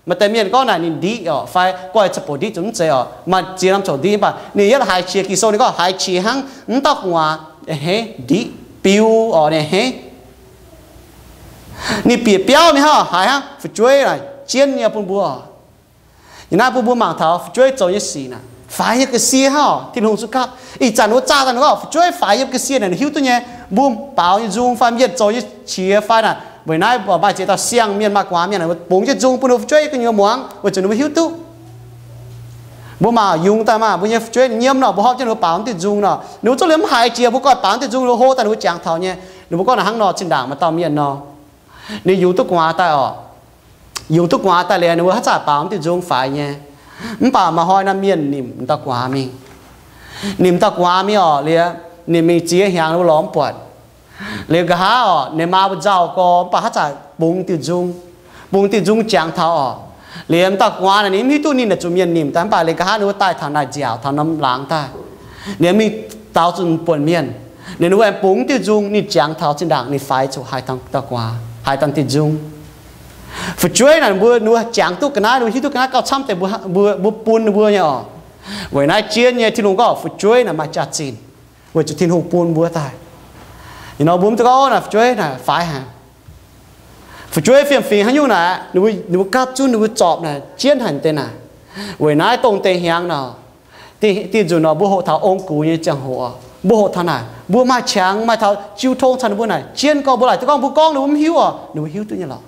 Maaih deix mienh gorngv naaic ninh ndiqv oc, fai gorx-youz ziepc bouc ndiqv zuqc mv zeiz oc, maaih ziex norm ziouc ndiqv, mv baac ninh yietv haiz qiex, Ging-Sou ninh gorngv haiz qiex hnangv, mv dauh gu'nguaaz a'hneiv, ndiqv, biu oc, ninh a'hneiv. Ninh bieqc biauv mingh hnangv, haiz hnangv fu'jueiv naaic jienv nyei bun mbuo. Ih naaiv bun mbuo mangc taux fu'jueiv zoux nyei sic naaic faix nyei ga'sie hnangv oc. Tin-Hungh zuqc gapv. Ih zanc wuov zaah daaih ninh gorngv fu'jueiv faix yiem ga'sie naaic ninh hiuv duqv nyei. Mbuo baaux nyei nzung fai mienh zoux nyei qiex fai naaic, weic naaiv maaih ziex dauh siang-mienh maaih gu'nguaaz mienh naaic, mbuo bungx jienv nzung bun ninh fu'jueiv gu'nyuoz muangx weic zuqc ninh mbuo hiuv duqv. Mbuo mangc yungz daaih maah, mbuo nyei fu'jueiv nyiemv nor, mbuo horpc jienv ninh mbuo baaux diuh nzung nor, ninh mbuo zungv liemh mv haiz jiex, mbuo gorngv baaux diuh nzung, ninh mbuo hlo daaih ninh mbuo jangx taux nyei. Ninh mbuo gorngv naaic hnangv nor, zinh ndaangc maaih dauh mienh nor, ninh yungz duqv gu'nguaaz daaih oc. Yungz duqv gu'nguaaz daaih liuz ninh mbuo haaix zanc baaux diuh nzung faix nyei. Mv baac maaih hnoi naaiv mienh nimc dauh gu'nguaaz mingh. Nimc dauh gu'nguaaz mingh oc, liuz ninh mingh ziex hnyangx ninh mbuo lorz mv buatc. Liuz nqa'haav oc, ninh maa mbuo nzauh gorx, mv baac haaix zanc bungx diuh nzung, bungx diuh nzung jangx taux oc. Liuz m'dauh gu'nguaaz naaic ninh mv hiuv duqv ninh naaic zuqc mienh nimc daaih, mv baac liuz nqa'haav ninh mbuo daaih taux naaic nziaauc taux norm laangz daaih. Ninh mingh daaux zuqc buonc mienh. Liuz ninh mbuo aengx bungx diuh nzung ninh jangx taux zinh ndaangc ninh faix zuqc haaix dauh gu'nguaaz, haaix dauh diuh nzung. Fu'jueiv naaic mbuo, ninh mbuo jangx duqv ga'naaiv, ninh mbuo hiuv duqv ga'naaiv gauh camv deix mbuo, mbuo bun ninh mbuo nyei oc. Weic naaiv jienv nyei Tin-Hungh gorngv fu'jueiv naaic maaih jaax-zinh, weic zuqc Tin-Hungh bun mbuo daaih. Ih nor mbuo mv duqv gorngv naaic fu'jueiv naaic faix haic. Fu'jueiv fiem-fingx haaix nyungc naaic, ninh mbuo gapv zunv ninh mbuo zorpc naaic jienv haic deix naaic. Weic naaiv dongh deix hnyangx nor, dieh nzunc nor mbuo hoqc taux ong-gux nyei ziangh hoc, mbuo hoqc taux naaic mbuo maaih qangx maaih taux jiu tong caux ninh mbuo naaic jienv gorngv, mbuo laaic duqv gorngv mbuo gorngv ninh mbuo mv hiuv oc, ninh mbuo hiuv duqv nyei lorqc.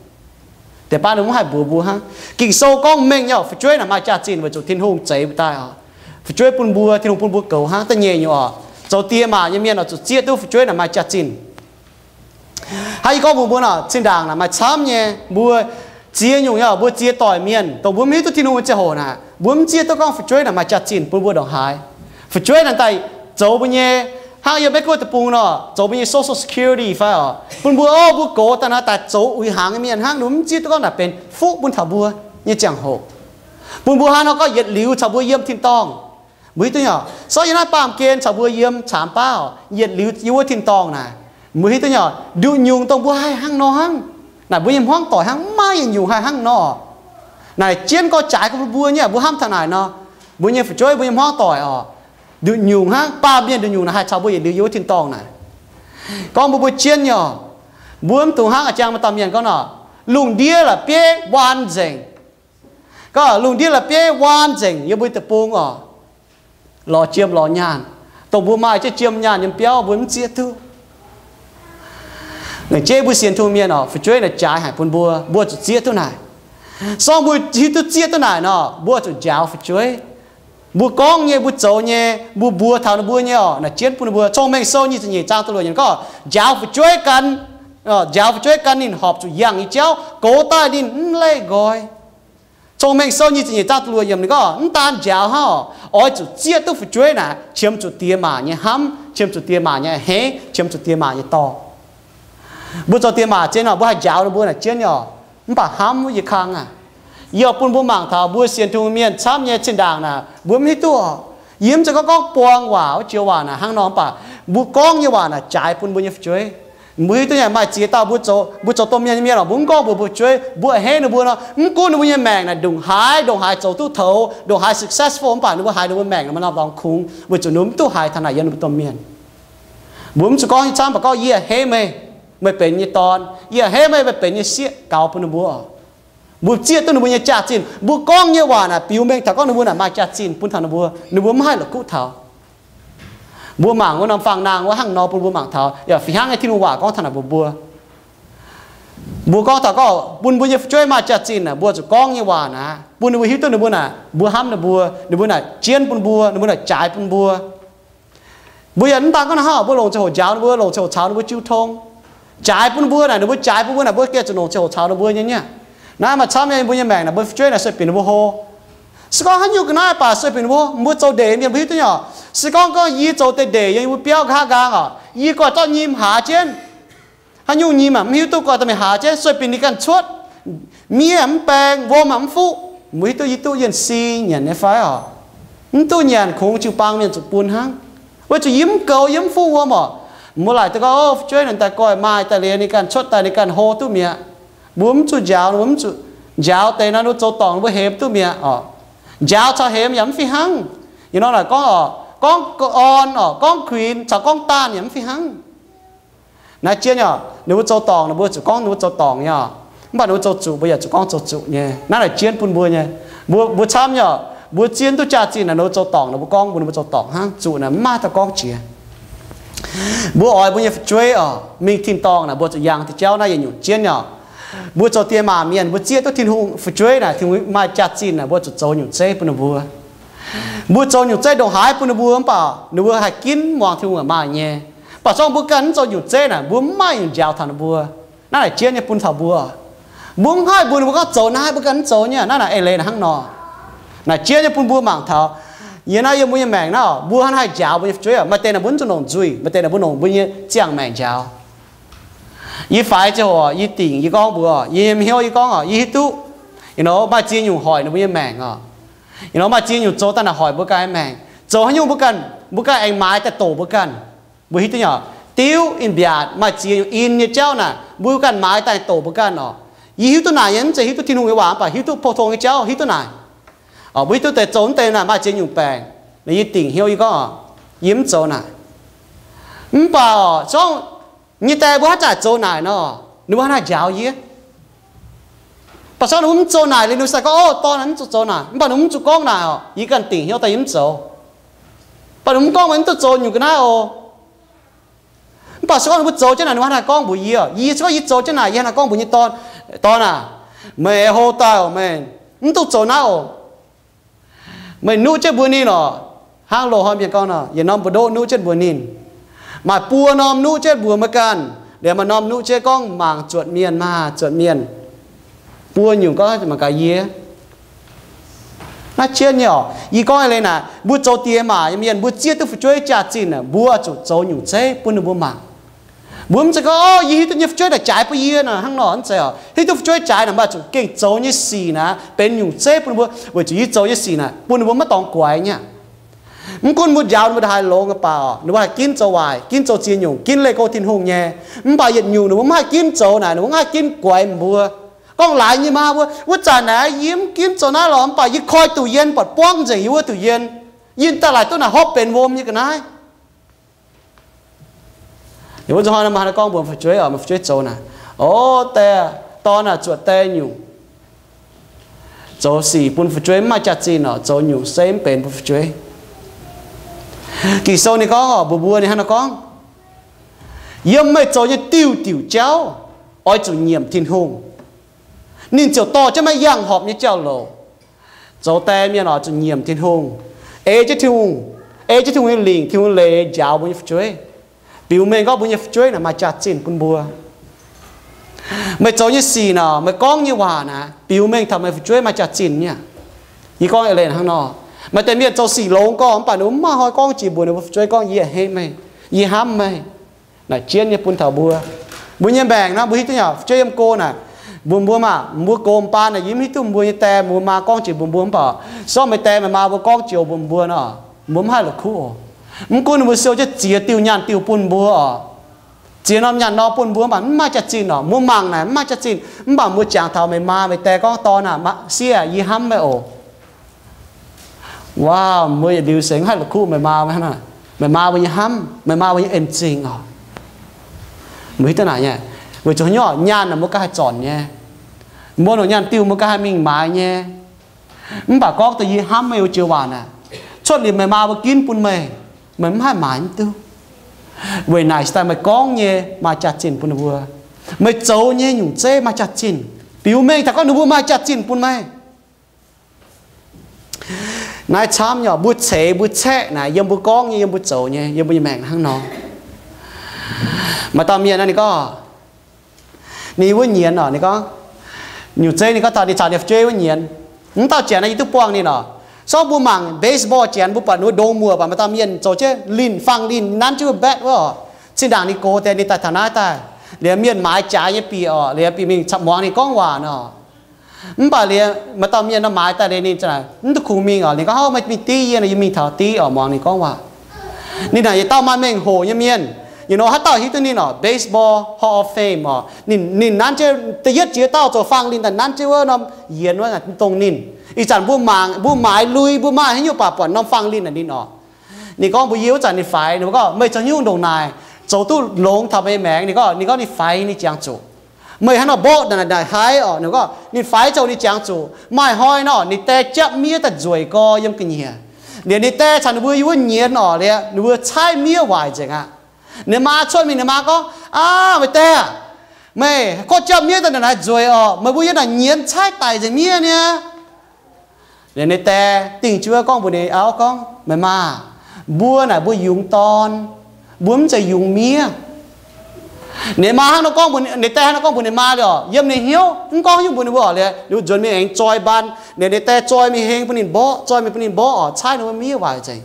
Deix baav ninh mv haih mbuox mbuo hnangv. Ging-Sou gorngv mengh nyei oc, fu'jueiv naaic maaih jaax-zinh weic zuqc Tin-Hungh zeix mbuo daaih oc. Fu'jueiv bun mbuo, Tin-Hungh bun mbuo goux hnangv, da'nyeic nyungc oc, zoux die maac nyei mienh oc zuqc zieqv duqv fu'jueiv naaic maaih jaax-zinh. Hnangv yie gorngv mbuox mbuo nor, zinh ndaangc naaic maaih camv nyei. Mbuo ziex nyungc nyei oc, mbuo ziex doic mienh dongh mbuo mv hiuv duqv Tin-Hungh nyei ziangh hoc naaic, mbuo mv zieqv duqv gorngv fu'jueiv naaic maaih jaax-zinh bun mbuo ndongc haaix. Fu'jueiv naaic daaih zoux mbuo nyei, hnangv yiem Meiv Guoqv deic-bung nor, zoux mbuo nyei social security fai oc, bun mbuo, o, mbuo gox daaih naaic daaih zoux uix hnaangx nyei mienh hnangv, ninh mbuo mv zieqv duqv gorngv naaic benx fuqv bun taux mbuo nyei ziangh hoc, bun mbuo hnangv nor gorngv yietc liuz caux mbuo yiem tin-dorngh. Mbuo hiuv duqv nyei oc. Se gorngv yie naaiv baamh gen caux mbuo yiem caamx baav oc, yietc liuz yiem wuov tin-dorngh naaic, mbuo hiuv duqv nyei oc, nduqc nyungc dongh mbuo haih hnangv nor hnangv. Naaic mbuo nyei hmuangv doic hnangv, maiv yietc nyungc haih hnangv nor. Naaic jienv gorx jaaix bun mbuo nyei, mbuo hnamv taux naaic nor, mbuo nyei fu'jueiv, mbuo nyei hmuangv doic oc, nduqc nyungc hnangv, baamh mienh nduqc nyungc naaic haih caux mbuo yietc liuz yiem wuov tin-dorngh naaic. Gorngv mbuo mbuo jienv nyei oc, mbuo mv dungx hnangv a'jang maaih dauh mienh gorngv nor, lungh ndiev la'bieiv waan nzengc. Gorngv lungh ndiev la'bieiv waan nzengc yiem mbuo deic-bung oc, lorz jiem lorz nyaanh, dongh mbuo maaih jienv jiem nyaanh yiem biauv mbuo mv zieqv duqv. Laengz jeiv mbuo sienx Tin-Hungh mienh oc, fu'jueiv naaic jaaix haic bun mbuo, mbuo zuqc zieqv duqv naaic. Se gorngv mbuo hiuv duqv zieqv duqv naaic nor, mbuo zuqc njaaux fu'jueiv. Mbuo gorngv nyei, mbuo zoux nyei, mbuo mbuox taux ninh mbuo nyei oc, naaic jienv bun ninh mbuo. Cong-Mengh Sou nyic ziepc nyeic zaang da'luoqc yiemc gorngv, njaaux fu'jueiv gan, njaaux fu'jueiv gan ninh horpc zuqc yangh nyei jauv, goux daaih ninh mv leih nqoi. Cong-Mengh Sou nyic ziepc nyeic zaang da'luoqc yiemc ninh gorngv, mv daan njaaux hnangv oc, oix zuqc zieqv duqv fu'jueiv naaic qiemx zuqc diex maac nyei hnamv, qiemx zuqc diex maac nyei a'hneiv, qiemx zuqc diex maac nyei dorh. Mbuo zoux diex maac zien oc, mbuo haih njaaux ninh mbuo naaic jienv nyei oc, mv baac hnamv wuov yie kang aac. Yie oix bun mbuo mangc taux mbuo sienx Tin-Hungh mienh camv nyei zinh ndaangc naaic, mbuo mv hiuv duqv oc. Yie mv zeiz gorngv gorngv buang waac wuov joux waac naaic hnangv nor, mv baac mbuo gorngv nyei waac naaic jaaix bun mbuo nyei fu'jueiv. Mbuo hiuv duqv nyei, maaih ziex dauh mbuo zoux, mbuo zoux domh mienh nyei mienh oc, mbuo mv gorngv mbuox mbuo fu'jueiv, mbuo a'hneiv ninh mbuo nor, mv gunv ninh mbuo nyei maengc naaic ndongc haaix ndongc haaix zoux duqv toux, ndongc haaix successful, mv baac ninh mbuo haiz ninh mbuo maengc naaic maaih norm dorngx kungx, weic zuqc ninh mbuo mv duqv haiz taux naaic yiem ninh mbuo domh mienh. Mbuo mv zuqc gorngv nyei camv, mv baac gorngv, yie a'hneiv meih, meih benx yie nyei dorn, yie a'hneiv meih, meih benx yie nyei sieqv, gaux bun ninh mbuo oc. Mbuo zieqv duqv ninh mbuo nyei jaax-zinh. Mbuo gorngv nyei waac naaic biux mengh taux gorngv ninh mbuo naaic maaih jaax-zinh bun taux ninh mbuo, ninh mbuo mv haih la'kuqv taux. Mbuo mangc wuov norm fangx-nangh wuov hnangv nor bun mbuo mangc taux, yaac fih hnangv nyei Tin-Hungh waac gorngv taux naaic mbuox mbuo. Mbuo gorngv taux gorngv bun mbuo nyei fu'jueiv maaih jaax-zinh naaic, mbuo zuqc gorngv nyei waac naaic bun ninh mbuo hiuv duqv ninh mbuo naaic, mbuo hnamv ninh mbuo, ninh mbuo naaic jienv bun mbuo, ninh mbuo naaic jaaix bun mbuo. Mbuo yaac mv daan gorngv naaiv hnangv, mbuo longc ziangh hoc njaaux ninh mbuo, longc ziangh hoc caux ninh mbuo jiu tong, jaaix bun mbuo naaic, ninh mbuo jaaix bun mbuo naaic, mbuo gengh zuqc longc ziangh hoc caux ninh mbuo nyei niaa. Naaiv maaih camv nyei, mbuo nyei maengc naaic, mbuo fu'jueiv naaic sueih binc ninh mbuo hlo. Se gorngv haaix nyungc ga'naaiv baac sueih binc ninh mbuo, mbuo zoux ndeic mienh mbuo hiuv duqv nyei oc. Se gorngv gorngv yie zoux deix ndeic yiem mbuo biauv nqa'haav nqaang oc, yie guaih zorqv nyim haaz jienv. Haaix nyungc nyim aah, mv hiuv duqv, guaih daaih mingh haaz jienv, sueih binc ninh ganh cuotv. Miev mv baeng, wuom mv fuqv, mbuo hiuv duqv yie duqv yienh si nyanc nyei fai oc? Mv duqv nyanc, kungx jiu-baang mienh zuqc bun hnangv. Weic zuqc yie mv goux, yie mv fuqv wuom oc. Mbuo laaic duqv gorngv, o, fu'jueiv naaic daaih guaih maaih daaih liuz ninh ganh cuotv daaih, ninh ganh hlo duqv mi'aqv. Mbuo mv zuqc njaaux, mbuo mv zuqc njaaux deix nor, ninh mbuo zoux dorngc ninh mbuo hemx duqv mi'aqv oc. Njaaux caux hemx yaac mv fih hnangv. Ih nor naaic gorngv oc, gorngv orn oc, gorngv kuinx caux gorngv daanh yaac mv fih hnangv. Naaiv jienv nyei oc, ninh mbuo zoux dorngc ninh mbuo zuqc gorngv ninh mbuo zoux dorngc nyei oc. Mv baac ninh mbuo zoux zuqc mbuo yaac zuqc gorngv zoux zuqc nyei. Naaiv naaic jienv bun mbuo nyei. Mbuo, mbuo camv nyei oc, mbuo zieqv duqv jaax-zinh naaic, ninh mbuo zoux dorngc naaic, mbuo gorngv mbuo, ninh mbuo zoux dorngc hnangv, zuqc naaic mv maaih dauh gorngv jiex. Mbuo oix mbuo nyei fu'jueiv oc, mingh tin-dorngh naaic mbuo zuqc yangh deix jauv naaiv yietc nyungc jienv nyei oc. Mbuo zoux diex maac mienh, mbuo zieqv duqv Tin-Hungh fu'jueiv naaic, Tin-Hungh maaih jaax-zinh naaic, mbuo zuqc zoux nyungc zeiv bun ninh mbuo. Mbuo zoux nyungc zeiv ndongc haaix bun ninh mbuo mv baac ninh mbuo haih ginv muangx Tin-Hungh waac maaih nyei. Mv baac se gorngv mbuo ganh mv zoux nyungc zeiv naaic, mbuo mv maaih nyungc njaaux taux ninh mbuo. Naaiv naaic jienv nyei bun taux mbuo. Mbuo mv haih mbuox ninh mbuo gorngv zoux naaiv, mbuo ganh mv zoux nyei. Naaiv naaic eix leiz naaic hnangv nor. Naaic jienv nyei bun mbuo mangc taux, yie naaiv yiem mbuo nyei maengc naaiv oc, mbuo hnangv haih njaaux mbuo nyei fu'jueiv oc. Maaih deix naaic mbuo mv zuqc longc nzuih, maaih deix naaic mbuo longc mbuo nyei ziangh maengc njaaux. Yie faix ziangh hoc, yie dingc, yie gorngv mbuox, yie nyei hnyouv yie gorngv oc, yie hiuv duqv, you know, maaih ziex nyungc hoic ninh mbuo nyei maengc oc. You know, maaih ziex nyungc zoux daaih naaic hoic mbuo ganh nyei maengc. Zoux haaix nyungc mbuo ganh, mbuo ganh aengx maaiz daaih doqc mbuo ganh. Mbuo hiuv duqv nyei oc, diuv in mbiaatc maaih ziex nyungc in nyei jauv naaic, mbuo ganh maaiz daaih doqc mbuo ganh oc. Yie hiuv duqv naaic nyei, mv zeiz hiuv duqv Tin-Hungh nyei waac, mv baac hiuv duqv pou-tong nyei jauv hiuv duqv naaic. Oc, mbuo hiuv duqv deix zoux mv deix naaic maaih ziex nyungc baengc. Naaic yie dingc hnyouv yie gorngv oc, yie mv zoux naaic. Mv baac oc, se gorngv nyei die mbuo haaix zanc zoux naaic nor, ninh mbuo hnangv naaic njaaux yie. Mv baac se gorngv ninh mbuo mv zoux naaic liuz, ninh mbuo sai gorngv, o, dorn naaic mv zuqc zoux naaic, mv baac ninh mbuo mv zuqc gorngv naaic oc, yie ganh dingc hnyouv daaih yie mv zoux. Mv baac ninh mbuo mv gorngv mv duqv zoux nyungc ga'naaiv oc. Mv baac se gorngv ninh mbuo zoux jienv naaic, ninh mbuo hnangv naaic gorngv mbuox yie oc, yie se gorngv yie zoux jienv naaic, yie hnangv naaic gorngv mbuox nyei dorn, dorn aac, meih hlo daaih oc, meih mv dungx zoux naaiv oc. Meih nuqv jienv mbuo ninh oc. Hnangv loz-hnoi mienh gorngv nor, yietc norm mbu'ndoqv nuqv jienv mbuox ninh. Maaih buo norm nuqv jienv mbuox meih ganh, liemh maaih norm nuqv jienv gorngv mangc zuotc mienh maah, zuotc mienh. Buo nyungc gorngv mangc gaax yie. Naaiv jienv nyei oc, yie gorngv leiz naaic, mbuo zoux diex maac nyei mienh, mbuo zieqv duqv fu'jueiv jaax-zinh naaic, mbuo zuqc zoux nyungc zeiv bun ninh mbuo mangc. Mbuo mv zeiz gorngv, o, yie hiuv duqv nyei fu'jueiv naaic jaaix bun yie naaic hnangv nor, mv zeiz oc. Hiuv duqv fu'jueiv jaaix naaic, mv baac zuqc gengh zoux nyei sic naaic benx nyungc zeiv bun ninh mbuo, weic zuqc yie zoux nyei sic naaic bun ninh mbuo maiv dorngx guaix nyei aqv. Mv gunv mbuo njaaux ninh mbuo ndongc haaix longx baac oc, ninh mbuo haih ginv zoux waaic, ginv zoux ziex nyungc, ginv leih go Tin-Hungh nyei. Mv baac yietc nyungc ninh mbuo mv haih ginv zoux naaic, ninh mbuo mv haih ginv guaix mbuo. Gorngv laaix nyei maa mbuo, wuov zanc naaic yie mv ginv zoux naaiv lorqc, mv baac yie koi duqv yie buatc buangv nzengc yie wuov duqv yie, yie daaih laaic duqv naaic hopv benx wuom nyei ga'naaiv. Yie wuov nzunc hnoi naaiv maaih hnangv gorngv mbuox fu'jueiv oc, fu'jueiv zoux naaic, o, die, dorn aah, zuotc die nyungc. Zoux sic bun fu'jueiv mv maaih jaax-zinh oc, zoux nyungc se mv benx bun fu'jueiv. Ging-Sou ninh gorngv oc, mbuox mbuo ninh hnangv naaiv gorngv, yiem meih zoux nyei diuh diuh jauv oix zuqc nyiemc Tin-Hungh. Ninh ziouc dorh jienv meih yangh horpc nyei jauv-louc. Zoux die mienh oix zuqc nyiemc Tin-Hungh, ei jienv Tin-Hungh, ei jienv Tin-Hungh nyei lingc, Tin-Hungh nyei leiz njaaux mbuo nyei fu'jueiv, biux mengh gorngv mbuo nyei fu'jueiv naaic maaih jaax-zinh bun mbuo. Meih zoux nyei sic naaic, meih gorngv nyei waac naaic, biux mengh taux meih fu'jueiv maaih jaax-zinh nyei aqv. Yie gorngv eix leiz hnangv nor. Maaih deix mienh zoux sic longx gorngv mv baac ninh mbuo mv maaih hnoi gorngv jiex mbuox ninh mbuo fu'jueiv gorngv, yie hate meih, yie hnamv meih. Naaic jienv nyei bun taux mbuo. Mbuo nyei maengc naaiv, mbuo hiuv duqv nyei fu'jueiv yiem go naaic, mbuox mbuo maah, mbuo gox baan naaic, yie mv hiuv duqv mbuo nyei die mbuo maa gorngv jiex mbuox mbuo mv baac, se gorngv meih die meih maa mbuo gorngv jiex mbuox mbuo nor, mbuo mv haih la'kuqv oc. Mv gunv ninh mbuo siou jienv ziex diuh nyaanh diuh bun mbuo oc, ziex norm nyaanh norm bun mbuo mv baac mv maaih jaax-zinh oc. Mbuo mangc naaic mv maaih jaax-zinh, mv baac mbuo jangx taux meih maa meih die gorngv, dorn aah, sieqv aah, yie hnamv meih oc. Waac, mbuo yietc liuz se mv haih la'kuqv meih maa mbuo hnangv naaic. Meih maa mbuo nyei hnamv, meih maa mbuo nyei en-zingh oc. Mbuo hiuv duqv naaic nyei, weic zuqc haaix nyungc, nyaanh naaic mbuo ganh haih zornc nyei. Mbuo longc nyaanh diuh mbuo ganh haih mingh maaiz nyei. Mv baac gorngv deix yie hnamv meih wuov joux waac naaic, cuotv liuz meih maa mbuo ginv bun meih, meih mv haih maaiz mv duqv. Weic naaic se daaih meih gorngv nyei maaih jaax-zinh bun ninh mbuo. Meih zoux nyei nyungc zeiv maaih jaax-zinh, biux mengh taux gorngv ninh mbuo maaih jaax-zinh bun meih. Naaiv camv nyei, mbuo ceix mbuo caeqv naaic yiem mbuo gorngv nyei, yiem mbuo zoux nyei, yiem mbuo nyei maengc hnangv nor. Maaih dauh mienh naaiv ninh gorngv, ninh wuov nyienz oc, ninh gorngv, nyungc zeiv ninh gorngv taux ninh caux ninh fu'jueiv wuov nyienz. Mv dauh janx naaiv yie duqv buangh ninh oc. Sorng mbuo mangc baseball janx mbuo buatc ninh wuov ndongx muoc baac maaih dauh mienh zoux jienv linh, fangx linh, nanv jienv wuov bat wuov oc. Zinh ndaangc ninh gox deix ninh daaih taux naaiv daaih, liuz mienh maaiz jaaix nyei bieqc oc, liuz bieqc mingh muangx ninh gorngv waac nor. Mv baac liuz maaih dauh mienh nor maaiz daaih liuz ninh mv duqv kungx mingh oc. Ninh gorngv, hov, meih mingh div yie nor, yie mingh taux div oc, muangx ninh gorngv waac. Ninh naaic yietc dauh maaih mengh hoc nyei mienh. Yietc nor haaix dauh hiuv duqv ninh oc, baseball Hall of Fame oc. Ninh, ninh nanv jienv da'yietv jiex dauh zoux fangx linh daaih nanv jienv wuov norm yienx wuov dongh ninh. Ih zanc mbuo mangc, mbuo maaiz lui, mbuo maaih haaix nyungc baac buatc norm fangx linh naaic ninh oc. Ninh gorngv mbuox yie wuov zanc ninh faix, ninh mbuo gorngv, meih zoux haaix nyungc ndongc naaic, zoux duqv longx taux meih maengx? Ninh gorngv, ninh gorngv ninh faix ninh jangx zuqc. Meih hnangv nor mborqv naaic naaic haaix oc? Ninh gorngv ninh faix zoux ninh jangx zuqc. Maaih hnoi nor ninh die japv miev daaih nzueic gorx yiem ga'nyiec. Liuz ninh die caux ninh mbuo yiem wuov nyienz oc, liuz ninh mbuo caaiv miev waaic nzengc aqv. Ninh maa cuotv mingh, ninh maa gorngv, aav, meih die aah, meih kov japv miev daaih naaic naaic nzueic oc, meih mbuo yiem naaic nyienz caaiv daic nzengc miev niaa. Liuz ninh die dingh jienv wuov gorngv mbuox ninh auv gorngv, meih maa, mbuo naaic mbuo yungz dorn, mbuo mv zeiz yungz miev. Ninh maa hnangv nor gorngv mbuox, ninh die hnangv nor gorngv mbuox ninh maa liuz oc, yiem ninh hnyouv mv gorngv nyungc mbuox ninh mbuo oc, liuz ninh mbuo nzuonx mingh aengx zoi mbaan. Ninh, ninh die zoi mingh heng bun ninh mborqv, zoi mingh bun ninh mborqv oc, caaiv ninh mbuo miev waaic nzengc.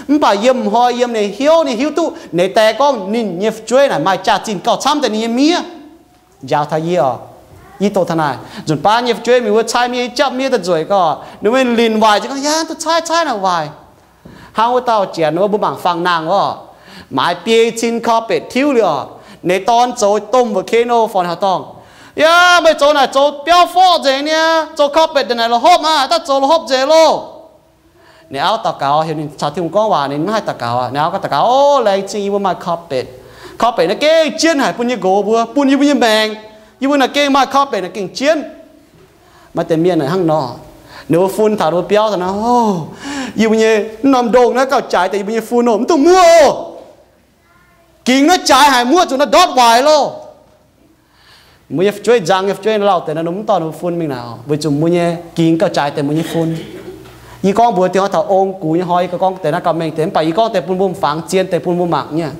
Mv baac yiem hnoi yiem ninh hnyouv ninh hiuv duqv ninh die gorngv ninh nyei fu'jueiv naaic maaih jaax-zinh gauh camv deix ninh nyei miev. Njaaux taux yie oc. Yie doqc taux naaic, nzunc baav nyei fu'jueiv mingh wuov caaiv miev, japv miev daaih nzueic gorx, ninh mbuo linc waaic nzengc gorngv, yaac duqv caaiv, caaiv naaic waaic. Hnangv wuov dauh janx wuov mbuo mangc fangx nangh oc, maaiz biei cin carpet tiuv liuz oc, ninh dorn zoux domh volcano fon haaix dorngh. Yaac meih zoux naaic zoux biauv forv nzengc niaa, zoux carpet daaih naaic la'hopv aqv, daaih zoux la'hopv nzengc loh. Ninh auv daux gaux, heuc ninh caux Tin-Hungh gorngv waac, ninh mv haih daux gaux aqv. Ninh auv gorngv daux gaux, o, laengz zingh yie mbuo maaih carpet. Carpet naaiv gengh jienv haic bun yie nqox mbuo, bun yie mbuo nyei maengc. Yie mbuo naaic gengh maaih carpet naaic gengh jienv. Maaih deix mienh naaic hnangv nor, ninh mbuo fun taux ninh mbuo biauv taux naaic, o, yie mbuo nyei norm ndongh naaiv gauh jaaix deix yie mbuo nyei fun oc, mv dungx muoqv oc. Gingx naaiv jaaix haic, muoqv zuqc naaiv ndortv waaic loh. Mbuo nyei fu'jueiv, nzang nyei fu'jueiv lauh deix naaiv, mv dorh ninh mbuo fun mingh naaic oc, weic zuqc mbuo nyei gingx gauh jaaix deix mbuo nyei fun. Yie gorngv mbuox dingh taux ong gux nyei hnoi, yie gorngv deix naaiv gauh mengh deix, mv baac yie gorngv deix bun mbuo mangc, fangx zien deix bun mbuo mangc nyei.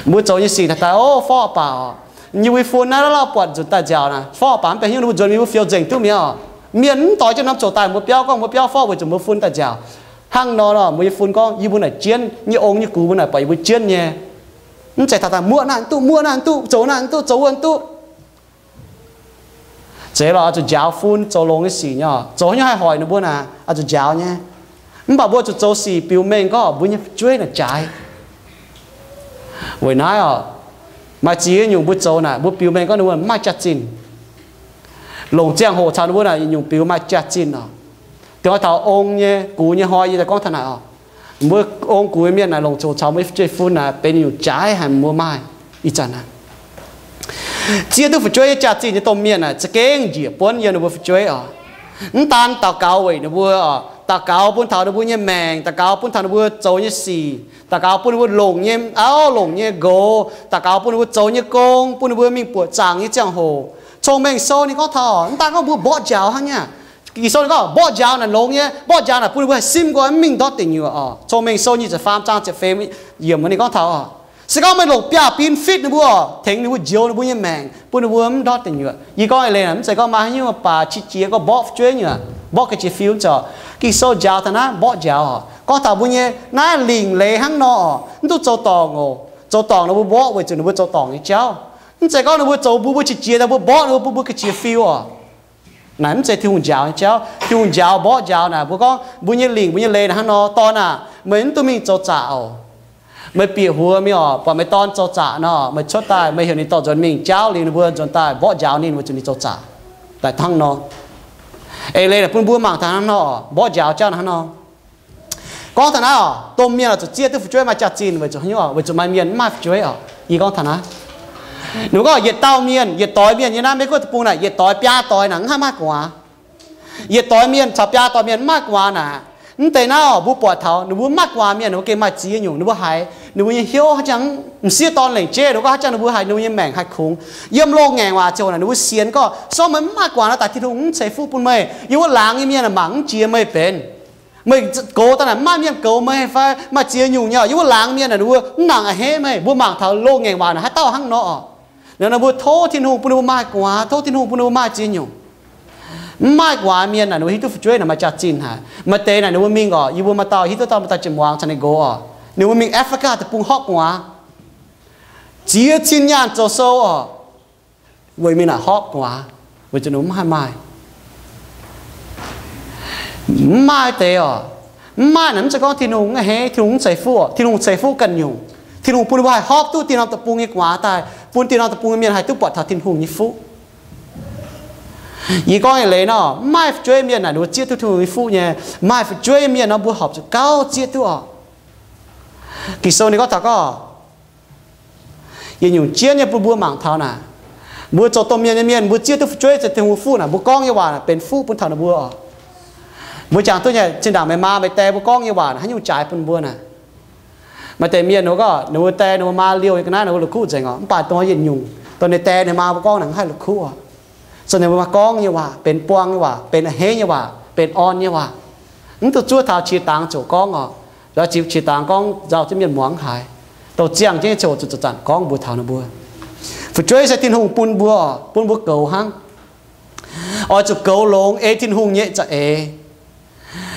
Mbuo zoux nyei sic naaic daaih, o, forv baac oc, yie mbuo fun naaiv lorh buatc nzunc daaih nziaauc naaic, forv baac mv benx hnyouv ninh mbuo nzuonx mingh mbuo fiou nzengc duqv mi'aqv oc. Mienh mv doix jienv norm zoqc daaih mbuo biauv gorngv mbuo biauv forv weic zuqc mbuo fun daaih nziaauc. Hnangv nor nor mbuo nyei fun gorngv yie mbuo naaic jienv nyei, ong nyei gux mbuo naaic buatc yie mbuo jienv nyei. Mv zeiz taux daaih muoqv naaiv duqv, muoqv naaiv duqv, zoux naaiv duqv, zoux wuov duqv. Zeiz lorqc, oix zuqc njaaux fun zoux longx nyei sic nyei oc. Zoux haaix nyungc haih hoic ninh mbuo naaic, oix zuqc njaaux nyei. Mv baac mbuo zuqc zoux sic biux mengh gorngv mbuo nyei fu'jueiv naaic jaaix. Weic naaiv oc, maaih ziex nyungc mbuo zoux naaic, mbuo biux mengh gorngv ninh mbuo mv maaih jaax-zinh. Longc ziangh hoc caux ninh mbuo naaic nyungc biux maaih jaax-zinh oc. Dongh taux ong nyei gux nyei hnoi yie daaih gorngv taux naaic oc. Mbuo ong gux nyei mienh naaic longc hoc caux mbuo nyei fu'jueiv fun naaic benx nyungc jaaix haic mbuo maaih ih zanc naaic. Zieqv duqv fu'jueiv nyei jaax-zinh nyei domh mienh naaic za'gengh njiec buonv yiem ninh mbuo fu'jueiv oc. Mv daan daux gaux weic ninh mbuo oc, daux gaux bun taux ninh mbuo nyei maengc, daux gaux bun taux ninh mbuo zoux nyei sic, daux gaux bun ninh mbuo longc nyei auv, longc nyei nqox, daux gaux bun ninh mbuo zoux nyei gong, bun ninh mbuo mingh buoqc zaangc nyei ziangh hoc. Cong-Mengh Sou ninh gorngv taux, mv daan gorngv mbuo mborqv njaaux hnangv nyei. Ging-Sou ninh gorngv mborqv njaaux naaic longx nyei, mborqv njaaux naaic bun ninh mbuo haih simv nqoi mv mingh ndortv deic nyuoqc oc. Cong-Mengh Sou nyic ziepc faam zaang ziepc feix yiemc ninh gorngv taux oc, se gorngv meih longc biaav-bin fitv ninh mbuo oc, tengx ninh mbuo njoux ninh mbuo nyei maengc, bun ninh mbuo mv ndortv deic nyuoqc. Yie gorngv eix leiz naaic, mv zeiz gorngv maaih haaix nyungc baac qiex jiez gorngv mborqv fu'jueiv nyuoqc, mborqv ga'qiex fiu, mv zeiz oc. Ging-Sou njaaux taux naaiv mborqv njaaux oc, gorngv taux mbuo nyei naaiv lingc leiz hnangv nor oc, mv duqv zoux dorngc oc. Zoux dorngc nor mbuo mborqv weic zuqc ninh mbuo zoux dorngc nyei jauv. Mv zeiz gorngv ninh mbuo zoux mbuo, mbuo qiex jiez daaih mbuo mborqv ninh mbuo, bun mbuo ga'qiex fiu oc. Naaic mv zeiz Tin-Hungh njaaux nyei jauv. Tin-Hungh njaaux mborqv njaaux naaic, mbuo gorngv mbuo nyei lingc, mbuo nyei leiz naaic hnangv nor, dorn aah, meih mv dungx mingh zoux zaqc oc. Meih bieqc huox mingh oc, buatc meih dorn zoux zaqc nor, meih cuotv daaih, meih heuc ninh dorh nzuonx mingh jaauv liuz ninh mbuo nzuonx daaih mborqv njaaux ninh weic zuqc ninh zoux zaqc. Daaih hnangv nor. Eix leiz naaic bun mbuo mangc taux hnangv nor oc, mborqv njaaux jauv hnangv nor. Gorngv taux naaiv oc, domh mienh oix zuqc zieqv duqv fu'jueiv maaih jaax-zinh weic zuqc haaix nyungc oc? Weic zuqc maaih mienh mv maaih fu'jueiv oc. Yie gorngv taux naaiv. Ninh mbuo gorngv yietc dauh mienh, yietc doix mienh nyei naaiv, Meiv Guoqv deic-bung naaic, yietc doix biaa doix naaic mv haih maaih gu'nguaaz. Yietc doix mienh caux biaa doix mienh mv maaih gu'nguaaz naaic, mv deix naaiv mbuo buatc taux ninh mbuo maaih gu'nguaaz mienh, ninh mbuo gengh maaih ziex nyungc ninh mbuo haiz, ninh mbuo nyei hnyouv haaix jangx m'sieqv dorn lengc jeiv, ninh mbuo gorngv haaix jangx ninh mbuo haiz ninh mbuo nyei maengc haih kungx. Yiem loz-ngaengc waac ziouc naaic ninh mbuo sienx gorngv, sorng meih mv maaih gu'nguaaz nor, daaih Tin-Hungh mv ceix fuqv bun meih. Yiem wuov laangz nyei mienh mangc mv jiex meih benx. Meih goux daaih naaic mv maaih mienh goux meih fai maaih ziex nyungc nyei. Yiem wuov laangz mienh naaic ninh mbuo mv nangc a'hneiv meih. Mbuo mangc taux loz-ngaengc waac naaic haaix dauh hnangv nor oc. Naaiv ninh mbuo tov Tin-Hungh bun ninh mbuo maaih gu'nguaaz, tov Tin-Hungh bun ninh mbuo maaih ziex nyungc. Mv maaih gu'nguaaz mienh naaic ninh mbuo hiuv duqv fu'jueiv naaic maaih jaax-zinh haic. Maaih deix naaic ninh mbuo mingh oc, yie mbuo maaih dauh hiuv duqv dauh, maaih dauh jiex muangx caux ninh nqox oc, ninh mbuo mingh Africa deic-bung horpc gu'nguaaz, ziex cin nyaanh zoux sou oc, weic mingh naaic horpc gu'nguaaz, weic zuqc ninh mbuo mv haih maaih, mv maaih deix oc. Mv maaih naaic mv zeiz gorngv Tin-Hungh mv a'hneiv, Tin-Hungh mv ceix fuqv oc. Tin-Hungh ceix fuqv ganh nyungc. Tin-Hungh bun ninh mbuo haih horpc duqv dieh norm deic-bung nyei gu'nguaaz daaih, bun dieh norm deic-bung nyei mienh haih duqv buatc taux Tin-Hungh nyei fuqv. Yie gorngv eix leiz nor, mv maaih fu'jueiv mienh naaic ninh mbuo zieqv duqv Tin-Hungh nyei fuqv nyei. Maaih fu'jueiv mienh nor mbuo horpc zuqc gauh zieqv duqv oc. Ging-Sou ninh gorngv taux gorngv yietc nyungc jienv nyei bun mbuo mangc taux naaic, mbuo zoux domh mienh nyei mienh, mbuo zieqv duqv fu'jueiv se Tin-Hungh fuqv naaic, mbuo gorngv nyei waac naaic benx fuqv bun taux ninh mbuo oc. Mbuo jangx duqv nyei, zinh ndaangc meih maa meih die mbuo gorngv nyei waac naaic haaix nyungc jaaix bun mbuo naaic. Maaih deix mienh ninh mbuo gorngv ninh mbuo die ninh mbuo maa liouh nyei ga'naaiv ninh mbuo la'kuqv nzengc oc, mv baac dongh yietc nyungc dongh ninh die ninh maa mbuo gorngv naaic mv haih la'kuqv oc. Zuqc ninh mbuo maaih gorngv nyei waac, benx buang nyei waac, benx a'hneiv nyei waac, benx orn nyei waac. Mv duqv zuov taux qiex dangx ziouc gorngv oc. Lorz qiex dangx gorngv nzauh jienv mienh muangx haiz, dongh ziangh jienv nyei ziouc zuqc zanc-zanc gorngv mbuox taux ninh mbuo. Fu'jueiv se Tin-Hungh bun mbuo oc, bun mbuo goux hnangv. Oix zuqc goux longx ei Tin-Hungh nyei za'eix.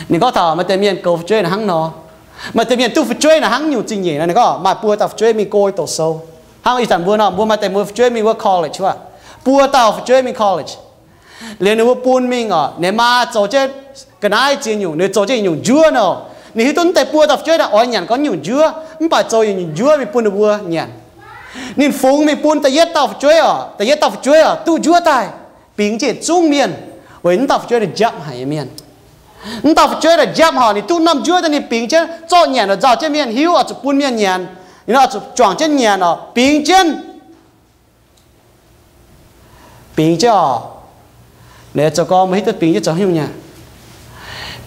Ninh gorngv taux maaih deix mienh goux fu'jueiv naaic hnangv nor. Maaih deix mienh duqv fu'jueiv naaic hnangv nyungc zingh nyeic nor, ninh gorngv maaih buo dauh fu'jueiv mingh go i doqc sou. Hnangv ih zanc mbuo nor, mbuo maaih deix mbuo fu'jueiv mingh wuov college wuov, buo dauh fu'jueiv mingh college. Liuz ninh mbuo bun mingh oc, ninh maa zoux jienv ga'naaiv ziex nyungc, ninh zoux jienv nyungc njuov nor. Ninh hiuv duqv mv deix buo dauh fu'jueiv naaic oix nyanc gorngv nyungc njuov, mv baac zoux nyungc njuov mingh bun ninh mbuo nyanc. Ninh fungx mingh bun da'yietv dauh fu'jueiv oc, da'yietv dauh fu'jueiv oc duqv njuov daaih, bingx jienv yietc zungv mienh, weic mv dauh fu'jueiv naaic njapv haic nyei mienh. Mv dauh fu'jueiv naaic njapv horc, ninh duqv norm njuov daaih ninh bingx jienv zorqv nyanc oc, nzauh jienv mienh hiuv oix zuqc bun mienh nyanc, ninh oix zuqc juangc jienv nyanc oc, bingx jienv. Bingx jienv oc. Ninh zoux gorngv mbuo hiuv duqv bingx jienv zoux haaix nyungc nyei?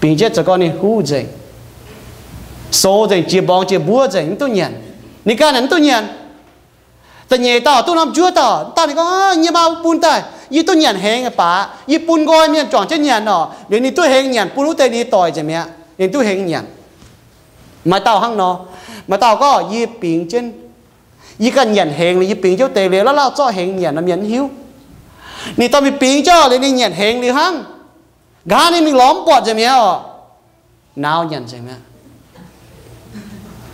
Bingx jienv zoux gorngv ninh huv nzengc, soux nzengc, jiex mborngz jiex mbuov nzengc, mv duqv nyanc. Ninh ganh naaic mv duqv nyanc. Da'nyeic dauh duqv norm njuov dauh, dauh ninh gorngv, Nyei maa bun daaih, yie duqv nyanc hengx aqv baac yie bun nqoi mienh juangc jienv nyanc oc. Liuz ninh duqv hengx nyanc bun wuov deix ninh doic nzengc mi'aqv. Ninh duqv hengx nyanc. Maaih dauh hnangv nor. Maaih dauh gorngv, Yie bingx jienv, yie ganh nyanc hengx liuz yie bingx jienv wuov deix liuz, lauh lauh zorqv hengx nyanc nor mienh mv hiuv. Ninh dorh mingh bingx jienv liuz ninh nyanc hengx liuz hnangv. Nqa'haav ninh mingh lorz mv buatc nzengc mi'aqv oc. Nauz nyanc nzengc mi'aqv.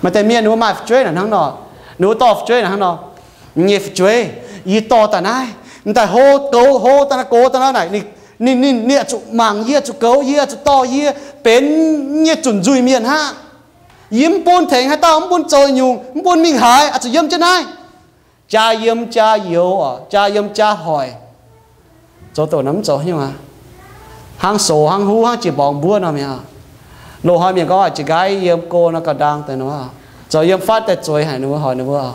Maaih deix mienh ninh mbuo maaih fu'jueiv naaic hnangv nor. Ninh mbuo dorh fu'jueiv naaic hnangv nor. Nyei fu'jueiv, yie dorh daaih naaiv, daaih hlo goux, hlo daaih naaiv goux daaih nor naaic, ninh, ninh, ninh oix zuqc mangc yie, oix zuqc goux yie, oix zuqc dorh yie benx nyei zunc nzuih mienh hnangv. Yie mv bun tengx haaix dauh, mv bun zoux nyungc, mv bun mingh haaix, oix zuqc yiem jienv naaiv. Jaa yiem jaa youx oc, jaa yiem jaa hoic. Zoux doqc nor mv zoux haaix nyungc aqv. Hnangv soux hnangv huv hnangv jiex mborngz mbuov nor mi'aqv. Loz-hnoi mienh gorngv jiex nqaiv yiem go nor gauh ndaang deix nor, zoux yiem fatv daaih zueiz haic ninh mbuo hoic ninh mbuo.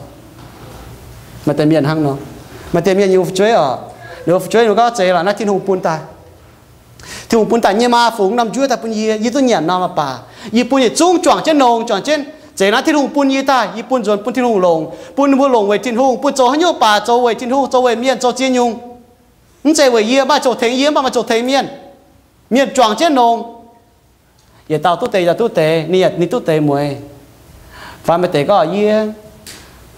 Maaih deix mienh hnangv nor. Maaih deix mienh yungz fu'jueiv oc, ninh mbuo fu'jueiv ninh mbuo gorngv, Zeiz lorqc, naaiv Tin-Hungh bun daaih. Tin-Hungh bun daaih, nyei maa fungx norm njuov daaih bun yie, yie duqv nyanc norm aqv baac yie bun yietc zungv juangc jienv nongx, juangc jienv. Zeiz naaiv Tin-Hungh bun yie daaih, yie bun nzuonx bun Tin-Hungh longc, bun ninh mbuo longc weic Tin-Hungh, bun zoux haaix nyungc baac zoux weic Tin-Hungh, zoux weic mienh, zoux ziex nyungc. Mv zeiz weic yie, maaih zoux tengx yie mv baac maaih zoux tengx mienh. Mienh juangc jienv nongx. Yietc dauh duqv deix, yietc dauh duqv deix, ninh, ninh duqv deix mueiz. Fai maaih deix gorngv, Yie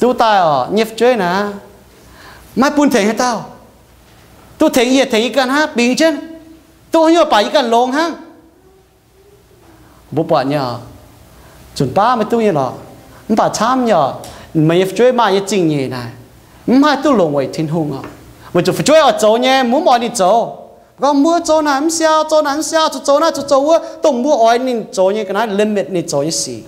duqv daaih oc, nyei fu'jueiv naaic, maiv bun tengx haaix dauh. Duqv tengx yie, tengx yie ganh hnangv, bingx jienv. Duqv haaix nyungc baac yie ganh longx hnangv. Mbuo buatc nyei oc, zunc baav maiv duqv nyei lorqc. Mv baac camv nyei oc, meih nyei fu'jueiv maaih nyei zingh nyeic naaic, mv haih duqv longc weic Tin-Hungh oc. Weic zuqc fu'jueiv oix zoux nyei, mbuo mv oix ninh zoux. Gorngv mbuo zoux naaic mv siau, zoux naaic mv siau, zuqc zoux naaiv, zuqc zoux wuov, dongh mbuo oix ninh zoux nyei ga'naaiv, limit ninh zoux nyei sic.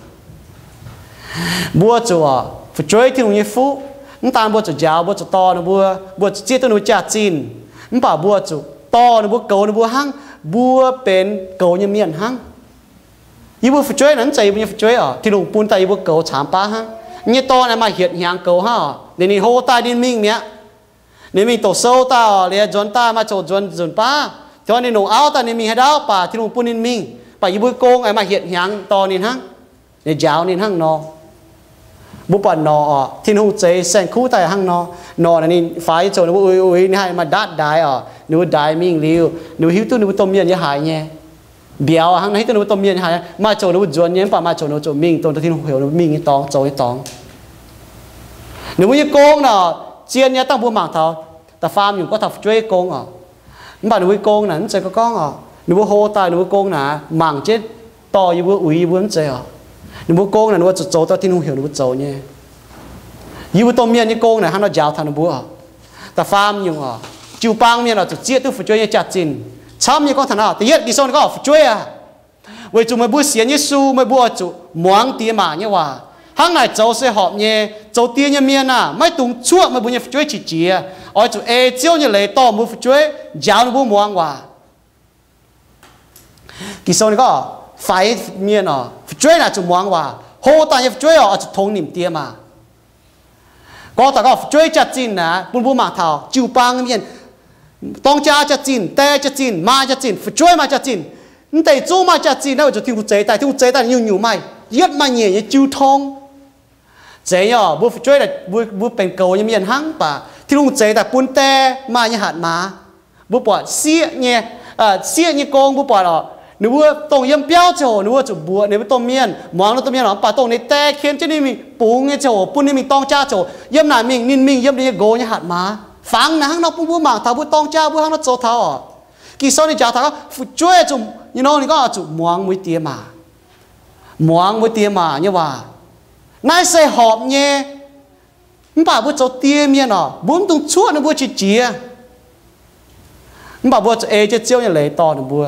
Mbuo zuqc fu'jueiv Tin-Hungh nyei fuqv. Mv daan mbuo zuqc njaaux, mbuo zuqc dorh ninh mbuo, mbuo zuqc zieqv duqv ninh mbuo jaax-zinh, mv baac mbuo zuqc dorh ninh mbuo, goux ninh mbuo hnangv mbuo benx goux nyei mienh hnangv. Yie mbuo fu'jueiv naaic mv zeiz yie mbuo nyei fu'jueiv oc. Tin-Hungh bun daaih yie mbuo goux caamx baav hnangv. Nyei dorn naaic maaih hietc hnyangx goux hnangv oc. Ninh, ninh hlo daaih ninh mingh mi'aqv. Ninh mingh doqc sou daaih oc, liuz nzuonx daaih maaih coc nzuonx nzunc baav. Tov ninh longc auv daaih ninh mingh haaix ndau baac Tin-Hungh bun ninh mingh, baac yie mbuo gong aengx maaih hietc hnyangx dorh ninh hnangv, ninh njaaux ninh hnangv nor. Mbuo buatc Norqc oc, Tin-Hungh zeix saeng-kuv daaih hnangv nor. Norqc naaic ninh faix nyei coc ninh mbuo uix uix, ninh haih maaih ndaatv ndaix oc, ninh mbuo ndaix mingh liuz, ninh mbuo hiuv duqv ninh mbuo domh mienh yiem haaix nyei. Mbiauz hnangv naaiv hiuv duqv ninh mbuo domh mienh yiem haaix. Maaih coc ninh mbuo nzuonx nyei, mv baac maaih coc ninh mbuo zuqc mingh dongh Tin-Hungh heuc ninh mbuo mingh nyei dorngx, zoux nyei dorngx. Ninh mbuo nyei gong naaic zien nyei, dangh mbuo mangc taux da'faam nyungc gorngv taux fu'jueiv gong oc. Mv baac ninh mbuo gong naaic mv zeiz gorngv oc, ninh mbuo hlo daaih ninh mbuo gong naaic mangc jienv dorh yie mbuo, uix yie mbuo mv zeiz oc. Ninh mbuo gong naaic ninh mbuo zuqc zoux dongh Tin-Hungh heuc ninh mbuo zoux nyei. Yie mbuo domh mienh nyei gong naaic hnangv nor njaaux taux ninh mbuo oc. Da'faam nyungc oc, jiu-baang mienh oc zuqc zieqv duqv fu'jueiv nyei jaax-zinh. Camv nyei gorngv taux naaiv, da'yietv Ging-Sou ninh gorngv, fu'jueiv aah! Weic zuqc meih mbuo sienx Yesu, meih mbuo oix zuqc muangx diex maac nyei waac. Hnangv naaic zoux se horpc nyei. Zoux diex nyei mienh aah! Maiv dungx cuoqv meih mbuo nyei fu'jueiv qiex jiez. Oix zuqc ei Ziouv nyei leiz dorh mbuo fu'jueiv, njaaux ninh mbuo muangx waac. Ging-Sou ninh gorngv, faix mienh oc, fu'jueiv naaic zuqc muangx waac. Hlo daaih nyei fu'jueiv oc, oix zuqc tongx nimc diex maac. Gorngv taux gorngv fu'jueiv jaax-zinh naaic, bun mbuo mangc taux jiu-baang mienh, dorng jaa jaax-zinh, die jaax-zinh, maa jaax-zinh, fu'jueiv maaih jaax-zinh. Mv deix zungv maaih jaax-zinh naaiv, weic zuqc Tin-Hungh zeix daaih, Tin-Hungh zeix daaih nyungc-nyungc maaih yietv maaih nyeic nyei jiu tong. Zeiz nyei oc, mbuo fu'jueiv, mbuo, mbuo benx goux nyei mienh hnangv, mv baac Tin-Hungh zeix daaih bun die maaih nyei hatc maaz. Mbuo buatc sieqv nyei, sieqv nyei gong mbuo buatc oc, ninh mbuo dongh yiem biauv ziangh hoc ninh mbuo zuqc mbuoqc ninh mbuo domh mienh, muangx ninh domh mienh oc, mv baac dongh ninh die ken jienv ninh mingh bungx nyei ziangh hoc, bun ninh mingh dorng jaa ziangh hoc, yiem naaic mingh ninh mingh yiem ninh nyei nqox nyei hatc maaz. Fangx naaic hnangv nor bun mbuo mangc taux mbuo dorng jaa mbuo hnangv nor zoux taux oc. Ging-Sou ninh njaaux taux gorngv fu'jueiv zuqc, you know, ninh gorngv zuqc muangx mbuo diex maac. Muangx mbuo diex maac nyei waac. Naaiv se horpc nyei. Mv baac mbuo zoux die mienh oc, mbuo mv dungx cuoqv ninh mbuo qiex jiez. Mv baac mbuo zuqc ei jienv Ziouv nyei leiz dorh ninh mbuo.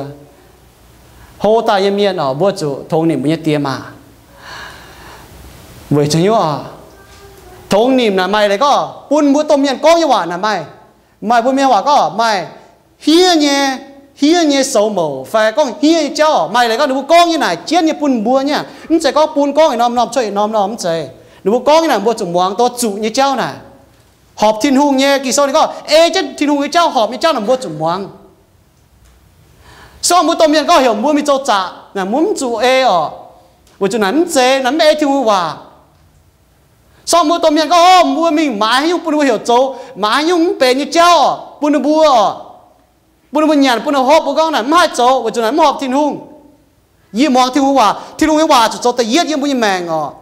Hlo daaih nyei mienh oc, mbuo zuqc tongx nimc mbuo nyei diex maac. Weic zuqc nyungc oc, tongx nimc naaic maaih leiz gorngv bun mbuo domh mienh gorngv nyei waac naaic maaih, maaih mbuo mienh waac gorngv maaih hniev nyei, hniev nyei soux mouc fai gorngv hniev nyei jauv oc. Maaih leiz gorngv ninh mbuo gorngv nyei naaic jienv nyei bun mbuo nyei, mv zeiz gorngv bun gorngv yietc norm norm cuotv yietc norm norm, mv zeiz. Ninh mbuo gorngv nyei naaic mbuo zuqc muangx, dongh zuqc nyei jauv naaic, horpc Tin-Hungh nyei. Ging-Sou ninh gorngv ei jienv Tin-Hungh nyei jauv, horpc nyei jauv naaic mbuo zuqc muangx. Se gorngv mbuo domh mienh gorngv heuc mbuo mingh zoux zaqc naaic, mbuo mv zuqc ei oc, weic zuqc naaic mv zeiz, naaic mv ei Tin-Hungh waac. Se gorngv mbuo domh mienh gorngv, o, mbuo mingh maaiz haaix nyungc bun ninh mbuo heuc zoux, maaiz haaix nyungc mv benx nyei jauv oc bun ninh mbuo oc, bun ninh mbuo nyanc, bun ninh mbuo hopv, mbuo gorngv naaic mv haih zoux, weic zuqc naaic mv horpc Tin-Hungh. Yie muangx Tin-Hungh waac, Tin-Hungh nyei waac zuqc zoux da'yietv yiem mbuo nyei maengc oc.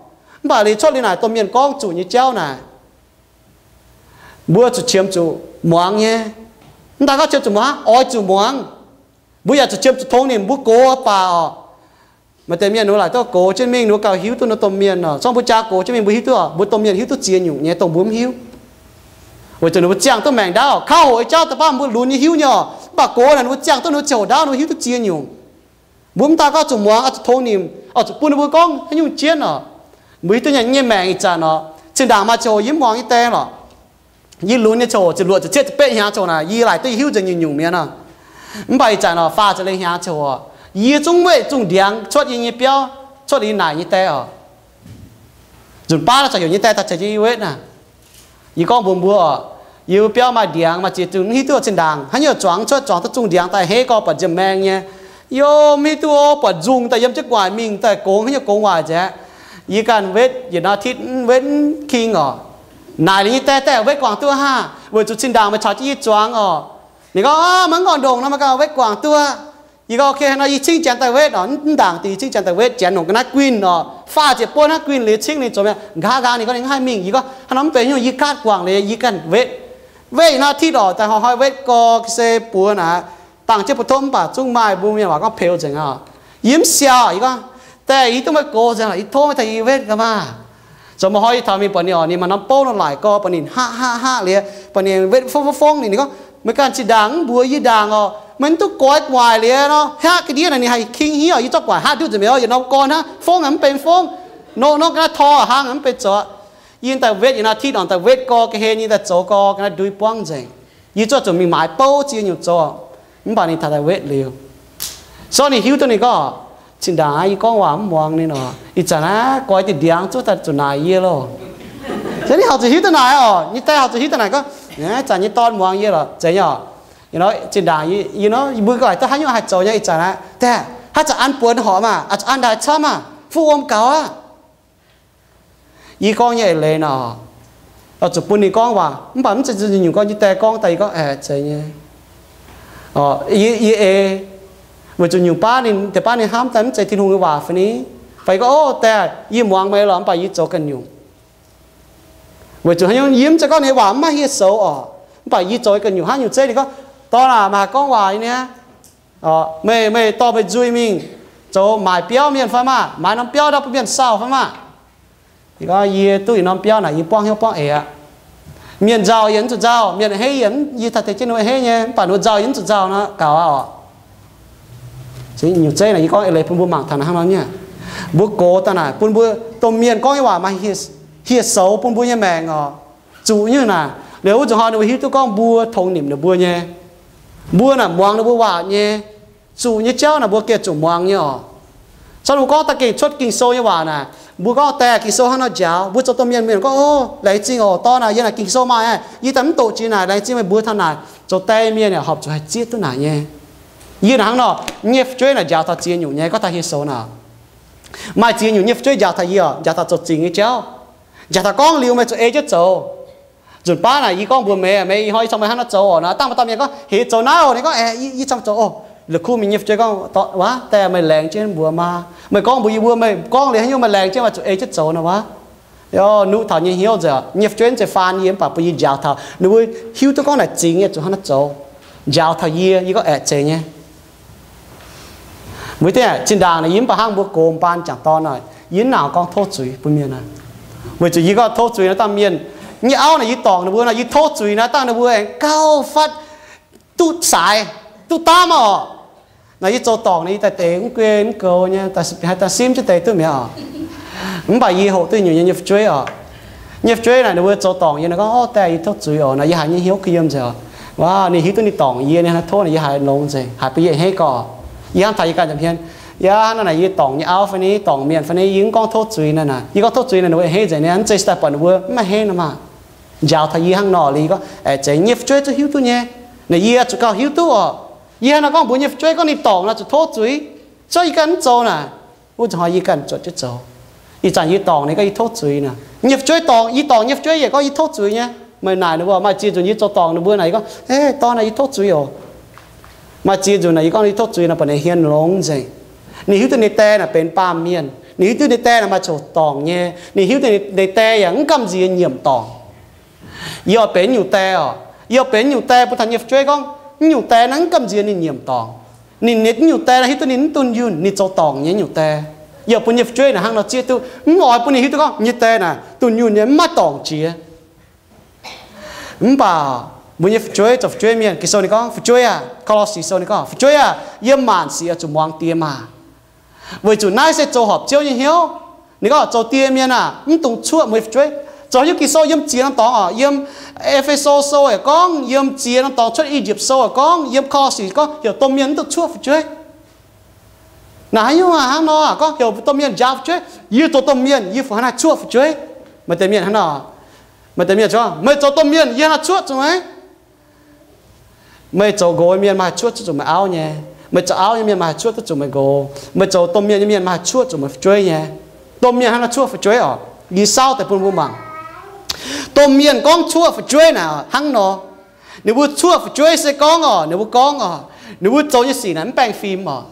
Mv baac liuz cuotv liuz naaic domh mienh gorngv zuqc nyei jauv naaic, mbuo zuqc qiemx zuqc muangx nyei. Mv daaih gorngv qiemx zuqc muangx, oix zuqc muangx. Mbuo yaac zuqc qiemx zuqc tongx nimc mbuo gox baac oc. Maaih deix mienh ninh mbuo laaic duqv gox jienv mingh, ninh mbuo gauh hiuv duqv ninh domh mienh oc. Se gorngv mbuo jaa gox jienv mingh, mbuo hiuv duqv, mbuo domh mienh hiuv duqv ziex nyungc nyei dongh mbuo mv hiuv. Weic zuqc ninh mbuo ziangh duqv maengc ndaauv, kauv hoqc nyei jauv daaih baav mbuo lunx nyei hiuv nyei oc. Mv baac gox naaic ninh mbuo ziangh duqv ninh mbuo ziangh hoc ndaauv, ninh mbuo hiuv duqv ziex nyungc. Mbuo mv daaih gorngv zuqc muangx, oix zuqc tongx nimc, oix zuqc bun ninh mbuo gorngv haaix nyungc jienv oc. Mbuo hiuv duqv nyei maengc ih zanc oc, zinh ndaangc maaih ziangh hoc yie mv muangx nyei die lorqc. Yie lunx nyei ziangh hoc ziepc luoqc ziepc cietv ziepc betv hnyangx ziangh hoc naaic, yie laaic duqv hiuv nzengc nyungc-nyungc mienh oc. Mv baac ih zanc oc, faah ziepc leih hnyangx ziangh hoc, yie zungv weqv zungh ndiangx cuotv yie nyei biauv, cuotv yie naaic nyei die oc. Nzunc baav naaiv ziouc heuc nyei die daaih caux jienv yie wetv naaic. Yie gorngv mbuox mbuo oc, yie biauv maaih ndiangx maaih ziex zungh, mv hiuv duqv zinh ndaangc haaix nyungc zuangx cuotv, zuangx duqv zungh ndiangx daaih hei gorx buatc nziemh maeng nyei. Yie mv hiuv duqv buatc nzungh daaih yiem jienv gu'nguaaic mingh daaih gongx haaix nyungc gongx waaic nzengc. Yie ganh wetv yietc norm อาทิตย์ wetv mv king oc. Naaic liuz nyei die daaih wetv guangc duqv haav, weic zuqc zinh ndaangc meih caux jienv yie zuangx oc. Ninh gorngv, meih mv ngorc ndongc nor meih ganh wetv guangc duqv. Yie gorngv, ok, hnangv nor yie cingv janx daaih wetv oc. Mv ndaangc dingc yie cingv janx daaih wetv, janx nongc ga'naaiv guinh oc, faah ziepc buonv hnangv guinh liuz cingv ninh zoux mi'aqv. Nqa'haav nqaang ninh gorngv ninh mv haih mingh. Yie gorngv, hnangv nor mv benx haaix nyungc, yie gaatv guangc liuz yie ganh wetv. Wetv yietc norm อาทิตย์ oc, daaih hnoi-hnoi wetv gorx se buoz naaic, dangh jienv bu tov mv baac zungv maaih mbuo mienh waac gorngv peux nzengc oc. Yie mv siau, yie gorngv, die, yie duqv meih gox nzengc, yie tov meih tengx yie wetv gaax maah. Zoux maaih hnoi yie taux mingh buatc ninh oc, ninh maaih norm bouv nor laaic gorx, buatc ninh haqv haqv haqv liuz, buatc ninh wetv fongv fongv fongv ninh, ninh gorngv, meih ganh zinh ndaangc mv mbuox yie ndaangc oc, meih mv duqv goix gu'nguaaic liuz nor, haqv ga'ndiev naaic ninh haih king hniev oc. Yie zorqv gu'nguaaic haqv nduqv nzengc mi'aqv oc, yietc norm gorn hnangv, fongv aeqv, mv benx fongv. Nongh nongh ga'naaiv tor hlang aeqv, mv benx zoux. Yie daaih wetv yietc norm อาทิตย์ oc, daaih wetv gorx ga'hlen nyei daaih zoux gorx ga'naaiv ndui buangv nzengc. Yie zuqv zuqc mingh maaiz bouv ziex nyungc zoux, mv baac ninh taux daaih wetv liuz. So ninh hiuv duqv ninh gorngv, zinh ndaangc aqv, yie gorngv waac mv muangx ninh oc. Ih zanc aqv, goix diuh ndiangx zuqv daaih zuqc naaic yie loh. Se ninh horpc zuqc hiuv duqv naaic oc. Nyei die horpc zuqc hiuv duqv naaic gorngv, Ih zanc nyei dorn muangx yie lorqc, zeiz nyei oc. Zinh ndaangc yie nor mbuo ganh duqv haaix nyungc haih zoux nyei, ih zanc aqv, daaih haaix zanc an buonc horc maah, an daaih camv maah, fuqv wuom gaux aqv. Yie gorngv nyei eix leiz nor, zuqc bun ninh gorngv waac, mv baac mv zeiz nyungc gorngv nyei, die gorngv daaih yie gorngv, aeqv, zeiz nyei. Yie, yie ei, weic zuqc nyungc baav ninh, deix baav ninh hnamv daaih mv zeiz Tin-Hungh nyei waac fai ni. Fai yie gorngv, o, die, yie muangx meih lorqc, mv baac yie zoux ganh nyungc. Weic zuqc haaix nyungc, yie mv zeiz gorngv ninh nyei waac mv maaih hieh soux oc, mv baac yie zoux ganh nyungc. Hnangv nyungc zeiv ninh gorngv, dorn aac, meih haih gorngv waac nyei niaa. Meih, meih dorh meih nzuih mingh zoux maaic biauv mienh fai maah? Maaiz norm biauv ndau bun mienh sauh fai maah? Yie gorngv, yie duqv yietc norm biauv naaic yie buangv hnyouv buangv eix aqv. Mienh nzauh yie mv zuqc nzauh, mienh a'hneiv yie, yie taux deix jienv ninh mbuo a'hneiv nyei, mv baac ninh mbuo nzauh yie mv zuqc nzauh nor, gaux aqv oc. Nyungc zeiv naaic yie gorngv eix leiz bun mbuo mangc taux naaic hnangv nor nyei. Mbuo gox daaih naaic bun mbuo, domh mienh gorngv nyei waac maaih hieh soux bun mbuo nyei maengc oc. Zuqc nyungc naaic, liuz wuov zanc hnoi ninh mbuo hiuv duqv gorngv mbuo tongx nimc ninh mbuo nyei. Mbuo naaic muangx ninh mbuo waac nyei. Zuqc nyei jauv naaic mbuo gengh zuqc muangx nyei oc. Caux ninh mbuo gorngv daaih gengh cuotv Ging-Sou nyei waac naaic, mbuo gorngv, die, Ging-Sou hnangv nor njaaux. Mbuo zoux domh mienh, mienh gorngv, o, laengz zingh oc, dorn aac, yie naaic Ging-Sou maaih aqv, yie daaih mv doqc jiex naaic, laengz zingh meih mbuox taux naaic. Zoux die mienh yaac horpc zuqc haih zieqv duqv naaic nyei. Yie naaic hnangv nor, nyei fu'jueiv naaic njaaux taux ziex nyungc nyei, gorngv taux hieh soux naaic. Maaih ziex nyungc nyei fu'jueiv njaaux taux yie oc, njaaux taux zoux zingc nyei jauv. Njaaux taux gorngv liuz meih zuqc ei jienv zoux. Nzunc baav naaic yie gorngv mbuox meih, meih ih hnoi yie caux meih hnangv naaiv zoux oc. Naaiv dangh maaih dauh mienh gorngv, heix zoux naaiv oc. Ninh gorngv, aeqv, yie caux meih zoux oc. La'kuqv mingh nyei fu'jueiv gorngv, waac, die, meih laengz jienv mbuox maah. Meih gorngv mbuox yie mbuo, meih gorngv liuz haaix nyungc meih laengz jienv, meih zuqc ei jienv zoux nor waac. Yie nuqv taux nyei hnyouv nzengc, nyei fu'jueiv mv zeiz faan yie, mv baac bun yie njaaux taux ninh mbuo hiuv duqv gorngv naaic zingx yie zuqc hnangv naaiv zoux. Njaaux taux yie, yie gorngv aeqv, zeiz nyei. Mbuo deix zinh ndaangc naaic yie mv baac hnangv mbuo gox mbaan jangc dorn naaic, yie mv nangc gorngv tov zuiz bun mienh aqv. Weic zuqc yie gorngv tov zuiz naaiv dangh mienh nyei auv naaic yie dorngc ninh mbuo nor, yie tov zuiz naaiv dangh ninh mbuo aengx gauh fatv duqv saaix, duqv daamv oc. Naaic yie zoux dorngc naaic yie daaih deix mv guei mv goux nyei, haih daaih simv jienv deix duqv mi'aqv oc. Mv baac yie hoqc duqv nyungc nyei nyei fu'jueiv oc. Nyei fu'jueiv naaic ninh mbuo zoux dorngc yie naaic gorngv, o, die, yie tov zuiz oc. Naaic yie haiz nyei hnyouv kuh yiem nzengc oc. Waac, ninh hiuv duqv ninh dorngc yie, ninh hnangv tov naaic yie haiz longx nzengc, haiz bun yie a'hneiv gorx. Yie hnamv taux yie ganh nza'hmien, yaac hnangv naaic yie dorngc nyei auv fai ni, dorngc mienh fai ni, yie mv gorngv tov zuiz naaiv naaic. Yie gorngv tov zuiz naaic ninh mbuo a'hneiv nzengc, ninh mv zeiz daaih buatc ninh mbuo mv a'hneiv nor maah. Njaaux taux yie hnangv nor liuz, yie gorngv, aeqv, zeiz nyei fu'jueiv zuqc hiuv duqv nyei. Naaic yie zuqc gauh hiuv duqv oc. Yie hnangv nor gorngv mbuox nyei fu'jueiv gorngv ninh dorngc naaic zuqc tov zuiz. Zungv yie ganh mv zoux naaic, wuov zanc hnoi yie ganh zuotc jienv zoux. Ih zanc yie dorngc ninh gorngv yie tov zuiz naaic. Nyei fu'jueiv dorngc, yie dorngc nyei fu'jueiv yaac gorngv yie tov zuiz nyei. Meih naaic ninh mbuo maaih ziex nzunc yie zoux dorngc ninh mbuo naaic, yie gorngv, e, dorn naaic yie tov zuiz oc. Maaih ziex nzunc naaic yie gorngv yie tov zuiz naaic, baac ninh hmien longx nzengc. Ninh hiuv duqv ninh die naaic benx baamh mienh. Ninh hiuv duqv ninh die naaic maaih coc dorngc nyei. Ninh hiuv duqv ninh die yaac mv gamh nziex nyiemc dorngc. Yie oix benx nyungc die oc. Yie oix benx nyungc die bun taux nyei fu'jueiv gorngv, nyungc die naaiv mv gamh nziex ninh nyiemc dorngc. Ninh nyei nyungc die naaiv hiuv duqv ninh mv dunh yunh, ninh zoux dorngc nyei nyungc die. Yie oix bun nyei fu'jueiv naaic hnangv nor zieqv duqv, mv oix bun ninh hiuv duqv gorngv nyei die naaic dunh yunh nyei, mv maaih dorngc jiex. Mv baac mbuo nyei fu'jueiv zoux fu'jueiv mienh, Ging-Sou ninh gorngv, fu'jueiv aah, Ko^lo^si Sou ninh gorngv, fu'jueiv aah, yiem maanc sic oix zuqc muangx die maah! Weic zuqc naaiv se zoux horpc Ziouv nyei hnyouv. Ninh gorngv zoux die mienh aah, mv dungx cuoqv mbuo nyei fu'jueiv. Zoux haaix nyungc Ging-Sou yiem ziex norm dorngx oc, yiem E^fe^so Sou yaac gorngv, yiem ziex norm dorngx cuotv I^yipv Sou yaac gorngv, yiem Ko^lo^si gorngv heuc domh mienh mv dungx cuoqv fu'jueiv. Naaic haaix nyungc hnangv nor gorngv heuc domh mienh njaaux fu'jueiv? Yie zoux domh mienh, yie fu haaix naaiv cuoqv fu'jueiv? Maaih deix mienh hnangv nor. Maaih deix mienh gorngv, meih zoux domh mienh, yie hnangv naaiv cuoqv zuqc meih. Meih zoux nqox nyei mienh maaih cuoqv zuqc meih auv nyei. Meih zoux auv nyei mienh maaih cuoqv duqv zuqc meih nqox. Meih zoux domh mienh nyei mienh maaih cuoqv zuqc meih fu'jueiv nyei. Domh mienh hnangv naaiv cuoqv fu'jueiv oc. Yie saauv deix bun mbuo mangc. Domh mienh gorngv cuoqv fu'jueiv naaic hnangv nor. Ninh mbuo cuoqv fu'jueiv se gorngv oc, ninh mbuo gorngv oc, ninh mbuo zoux nyei sic naaic mv baengh fim oc.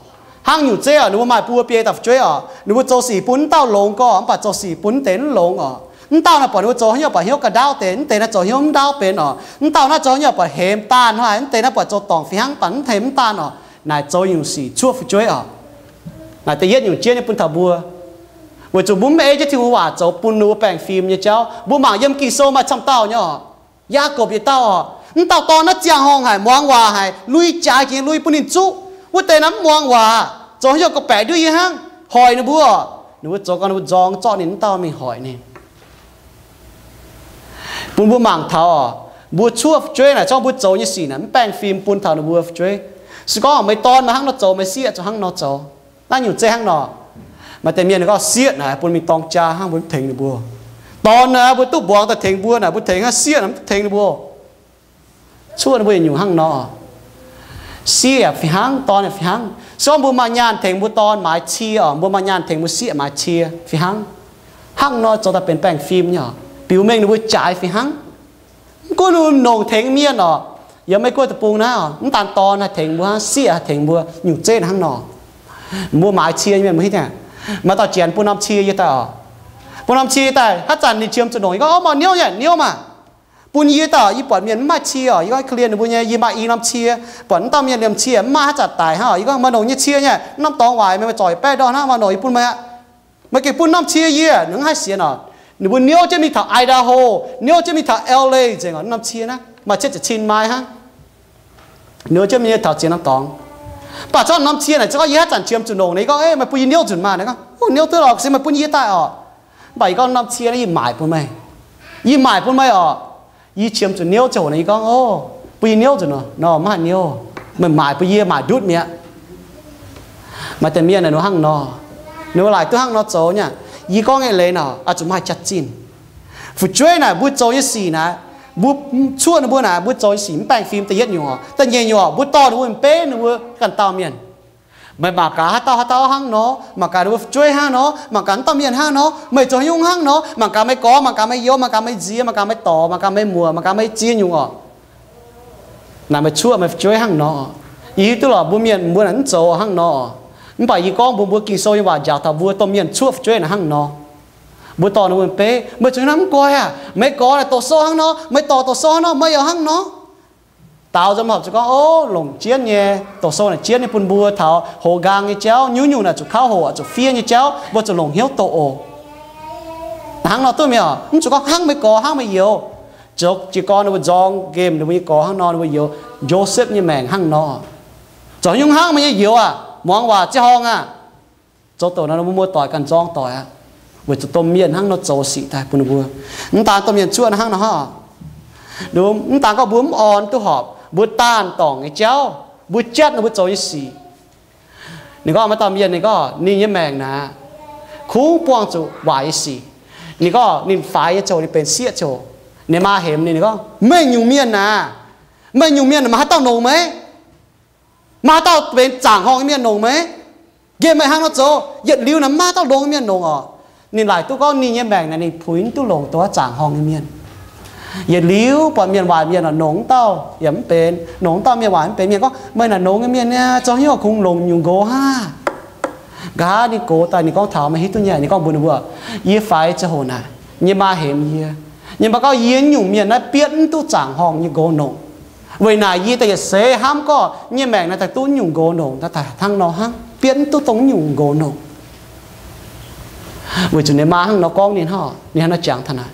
Hnangv nyungc zeiv oc, ninh mbuo maaih buo biei dauh fu'jueiv oc, ninh mbuo zoux sic bun wuov dauh longx gorx, mv baac zoux sic bun wuov deix mv longx oc. Wuov dauh naaiv buatc ninh mbuo zoux haaix nyungc buatc hnyouv ga'ndaauv deix, wuov deix naaiv zoux hnyouv mv ndaauv benx oc. Wuov dauh naaiv zoux haaix nyungc buatc hemx daanh hnangv, wuov deix naaiv buatc zoux dorngc fih hnangv, mv baac mv hemx mv daanh oc. Naaic zoux nyungc sic cuoqv fu'jueiv oc. Naaic da'yietv nyungc jienv nyei bun taux mbuo, weic zuqc mbuo mv ei jienv Tin-Hungh waac zoux bun ninh mbuo baengh fim nyei jauv. Mbuo mangc yiem Ging-Sou maaih camv dauh nyei oc. Yaakopv yietc dauh oc. Mv dauh dorn naaiv ziangh horngh haic, muangx waac haic, lui jaaix jiex lui bun ninh zuqv. Wuov deix naaiv mv muangx waac, zoux haaix nyungc gorqv-baeqc nduov yie hnangv, hoic ninh mbuo oc. Ninh mbuo zoux gau ninh mbuo nzorng zorqv ninh, mv dauh mingh hoic ninh. Bun mbuo mangc taux oc, mbuo cuoqv fu'jueiv naaic, zorqv mbuo zoux nyei sic naaic mv baengh fim bun taux ninh mbuo fu'jueiv. Se gorngv meih dorn meih hnangv nor zoux, meih sieqv zuqc hnangv nor zoux. Naaiv nyungc zeiv hnangv nor. Maaih deix mienh gorngv sieqv naaic bun mingh dorng jaa hnangv, mbuo mv tengx ninh mbuo. Dorn naaic mbuo duqv mbuangz daaih tengx mbuo naaic, mbuo tengx hnangv, sieqv naaic mv tengx ninh mbuo. Cuoqv ninh mbuo yietc nyungc hnangv nor. Sieqv yaac fih hnangv, dorn yaac fih hnangv. Se gorngv mbuo maaih nyaanh tengx mbuo dorn maaiz cie oc, mbuo maaih nyaanh tengx mbuo sieqv maaiz cie fih hnangv. Hnangv nor zoux daaih benx baengh fim nyei oc, biux mengh ninh mbuo jaaix fih hnangv. Mv gunv ninh mbuo longc tengx mienh oc, yiem Meiv Guoqv deic-bung naaiv oc, mv daan dorn haih tengx mbuo, sieqv haih tengx mbuo, nyungc zenv hnangv nor. Mbuo maaiz cie nyei mienh mbuo hiuv duqv, maaih dauh janx bun norm cie yie daaih oc. Bun norm cie yie daaih, haaix zanc ninh qiemx zuqc longc, yie gorngv, Ov, mv niouv nyei, niouv maah! Bun yie daaih, yie buatc mienh mv maaih cie oc, yie gorngv korv-lienh ninh mbuo nyei, yie maaih i norm cie, buatc wuov dauh mienh liemh cie mv maaih, haaix zanc daic hnangv oc, yie gorngv, Meih longc nyei cie nyei, norm dorngx waaic meih, meih zorc yietc baeqv ndorm hnangv, meih longc yie bun meih aqv. Meih gengh bun norm cie yie, ninh mv haih sienx oc. Ninh mbuo niouv jienv mingh taux Idaho, niouv jienv mingh taux L A nzengc oc, norm cie naaiv maaih cietv ziepc cin mai hnangv. Niouv jienv mingh taux ziex norm dorngx. Mv baac zorqv norm cie naaic, se gorngv yie haaix zanc qiemx zuqc longc nor, yie gorngv, Meih bun yie niouv nzunc maah! Ninh gorngv, Ov, niouv duqv lorqc, se meih bun yie daaih oc. Mv baac yie gorngv, Norm cie naaiv yie maaic bun meih, yie maaic bun meih oc. Yie qiemx zuqc niouv ziangh hoc nor, yie gorngv, Ov, bun yie niouv nzunc nor, mv haih niouv, meih maaic bun yie maaic ndutv mi'aqv. Maaih deix mienh ninh mbuo hnangv nor, ninh mbuo laaic duqv hnangv nor zoux nyei. Yie gorngv nyei leiz nor, oix zuqc maaih jaax-zinh. Fu'jueiv naaic mbuo zoux nyei sic naaic, mbuo cuoqv ninh mbuo naaic, mbuo zoux nyei sic mv baengh fim da'yietv nyungc oc. Da'nyeic nyungc oc, mbuo dorh ninh mbuo mbenv ninh mbuo ganh dauh mienh. Meih mangc gaax haaix dauh haaix dauh hnangv nor, mangc gaax ninh mbuo fu'jueiv hnangv nor, mangc gaax mv dauh mienh hnangv nor, meih zoux haaix nyungc hnangv nor, mangc gaax meih gorx, mangc gaax meih youz, mangc gaax meih nziez, mangc gaax meih dorc, mangc gaax meih muoc, mangc gaax meih ziex nyungc oc. Naaic meih cuoqv meih fu'jueiv hnangv nor. Yie hiuv duqv lorqc mbuo mienh mbuo naaic mv zoux hnangv nor. Mv baac yie gorngv mbuox mbuo Ging-Sou nyei waac njaaux taux mbuo domh mienh cuoqv fu'jueiv naaic hnangv nor. Mbuo dorh ninh mbuo mbenv, meih zuqc hnangv mv guai aqv. Meih gorx naaic doqc sou hnangv nor, meih dorc doqc sou hnangv nor, meih youz hnangv nor. Daaux nzunc horpc zuqc gorngv, Ov, longc jienv nyei, doqc sou naaic jienv nyei bun mbuo taux hoz nqaang nyei jauv, nyungc-nyungc naaic zuqc kauv hoqc, zuqc fiev nyei jauv, mbuo zuqc longc hnyouv doqc oc. Hnangv nor duqv mingh oc. Mv zuqc gorngv hnangv meih gorx hnangv meih youz. Zoux jiez gorn ninh mbuo nzorng nqemh ninh mbuo nyei gorx hnangv nor, ninh mbuo youz. Josepv nyei maengc hnangv nor. Zoux nyungc hnangv meih nyei youz aac, muangx waac ziangh horngh aac, zoux doqc nor, ninh mbuo muoz-doic ganh nzorng doic aqv. Weic zuqc domh mienh hnangv nor zoux sic daaih bun ninh mbuo. Mv daan domh mienh cuoqv hnangv nor hnangv. Mv daan gorngv mbuo mv orn duqv horpc, mbuo daanh dorngc nyei jauv, mbuo jatv ninh mbuo zoux nyei sic. Ninh gorngv maaih dauh mienh, ninh gorngv ninh nyei maengc naaic, kungx buangh zuqc waaic nyei sic. Ninh gorngv ninh faix nyei ziangh hoc, ninh benx sieqv ziangh hoc, ninh maa hemx ninh, ninh gorngv, Meih nyungc mienh naaic, meih nyungc mienh maaih haaix dauh longx meih? Maaih haaix dauh benx zaangc horngh nyei mienh longx meih? Nqemh meih hnangv nor zoux, yietc liuz naaic maiv maaih haaix dauh longx nyei mienh longx oc. Ninh laaic duqv gorngv ninh nyei maengc naaic ninh puix mv duqv longc dongh wuov zaangc horngh nyei mienh. Yietc liuz buatc mienh waaic mienh oc, longc wuov dauh yaac mv benx, longc wuov dauh mienh waaic mv benx. Mienh gorngv, Meih naaic longx nyei mienh niaa, zoux haaix nyungc kungx longc nyungc nqox hnangv? Nqa'haav ninh gox daaih ninh gorngv taux, meih hiuv duqv nyei, ninh gorngv mbuox ninh mbuo, Yie faix ziangh hoc naaic, yie nyei maa hemx yie. Yie mv baac gorngv yie nyungc mienh naaiv bietv mv duqv zaangc horngh nyei nqox longc. Weic naaic yie daaih yietc seix hnamv gorngv yie nyei maengc naaiv daaih duqv nyungc nqox longc, daaih hnangv nor hnangv, bietv mv duqv dongh nyungc nqox longc. Weic zuqc ninh maa hnangv nor gorngv ninh hnangv, ninh hnangv nor jangx taux naaic.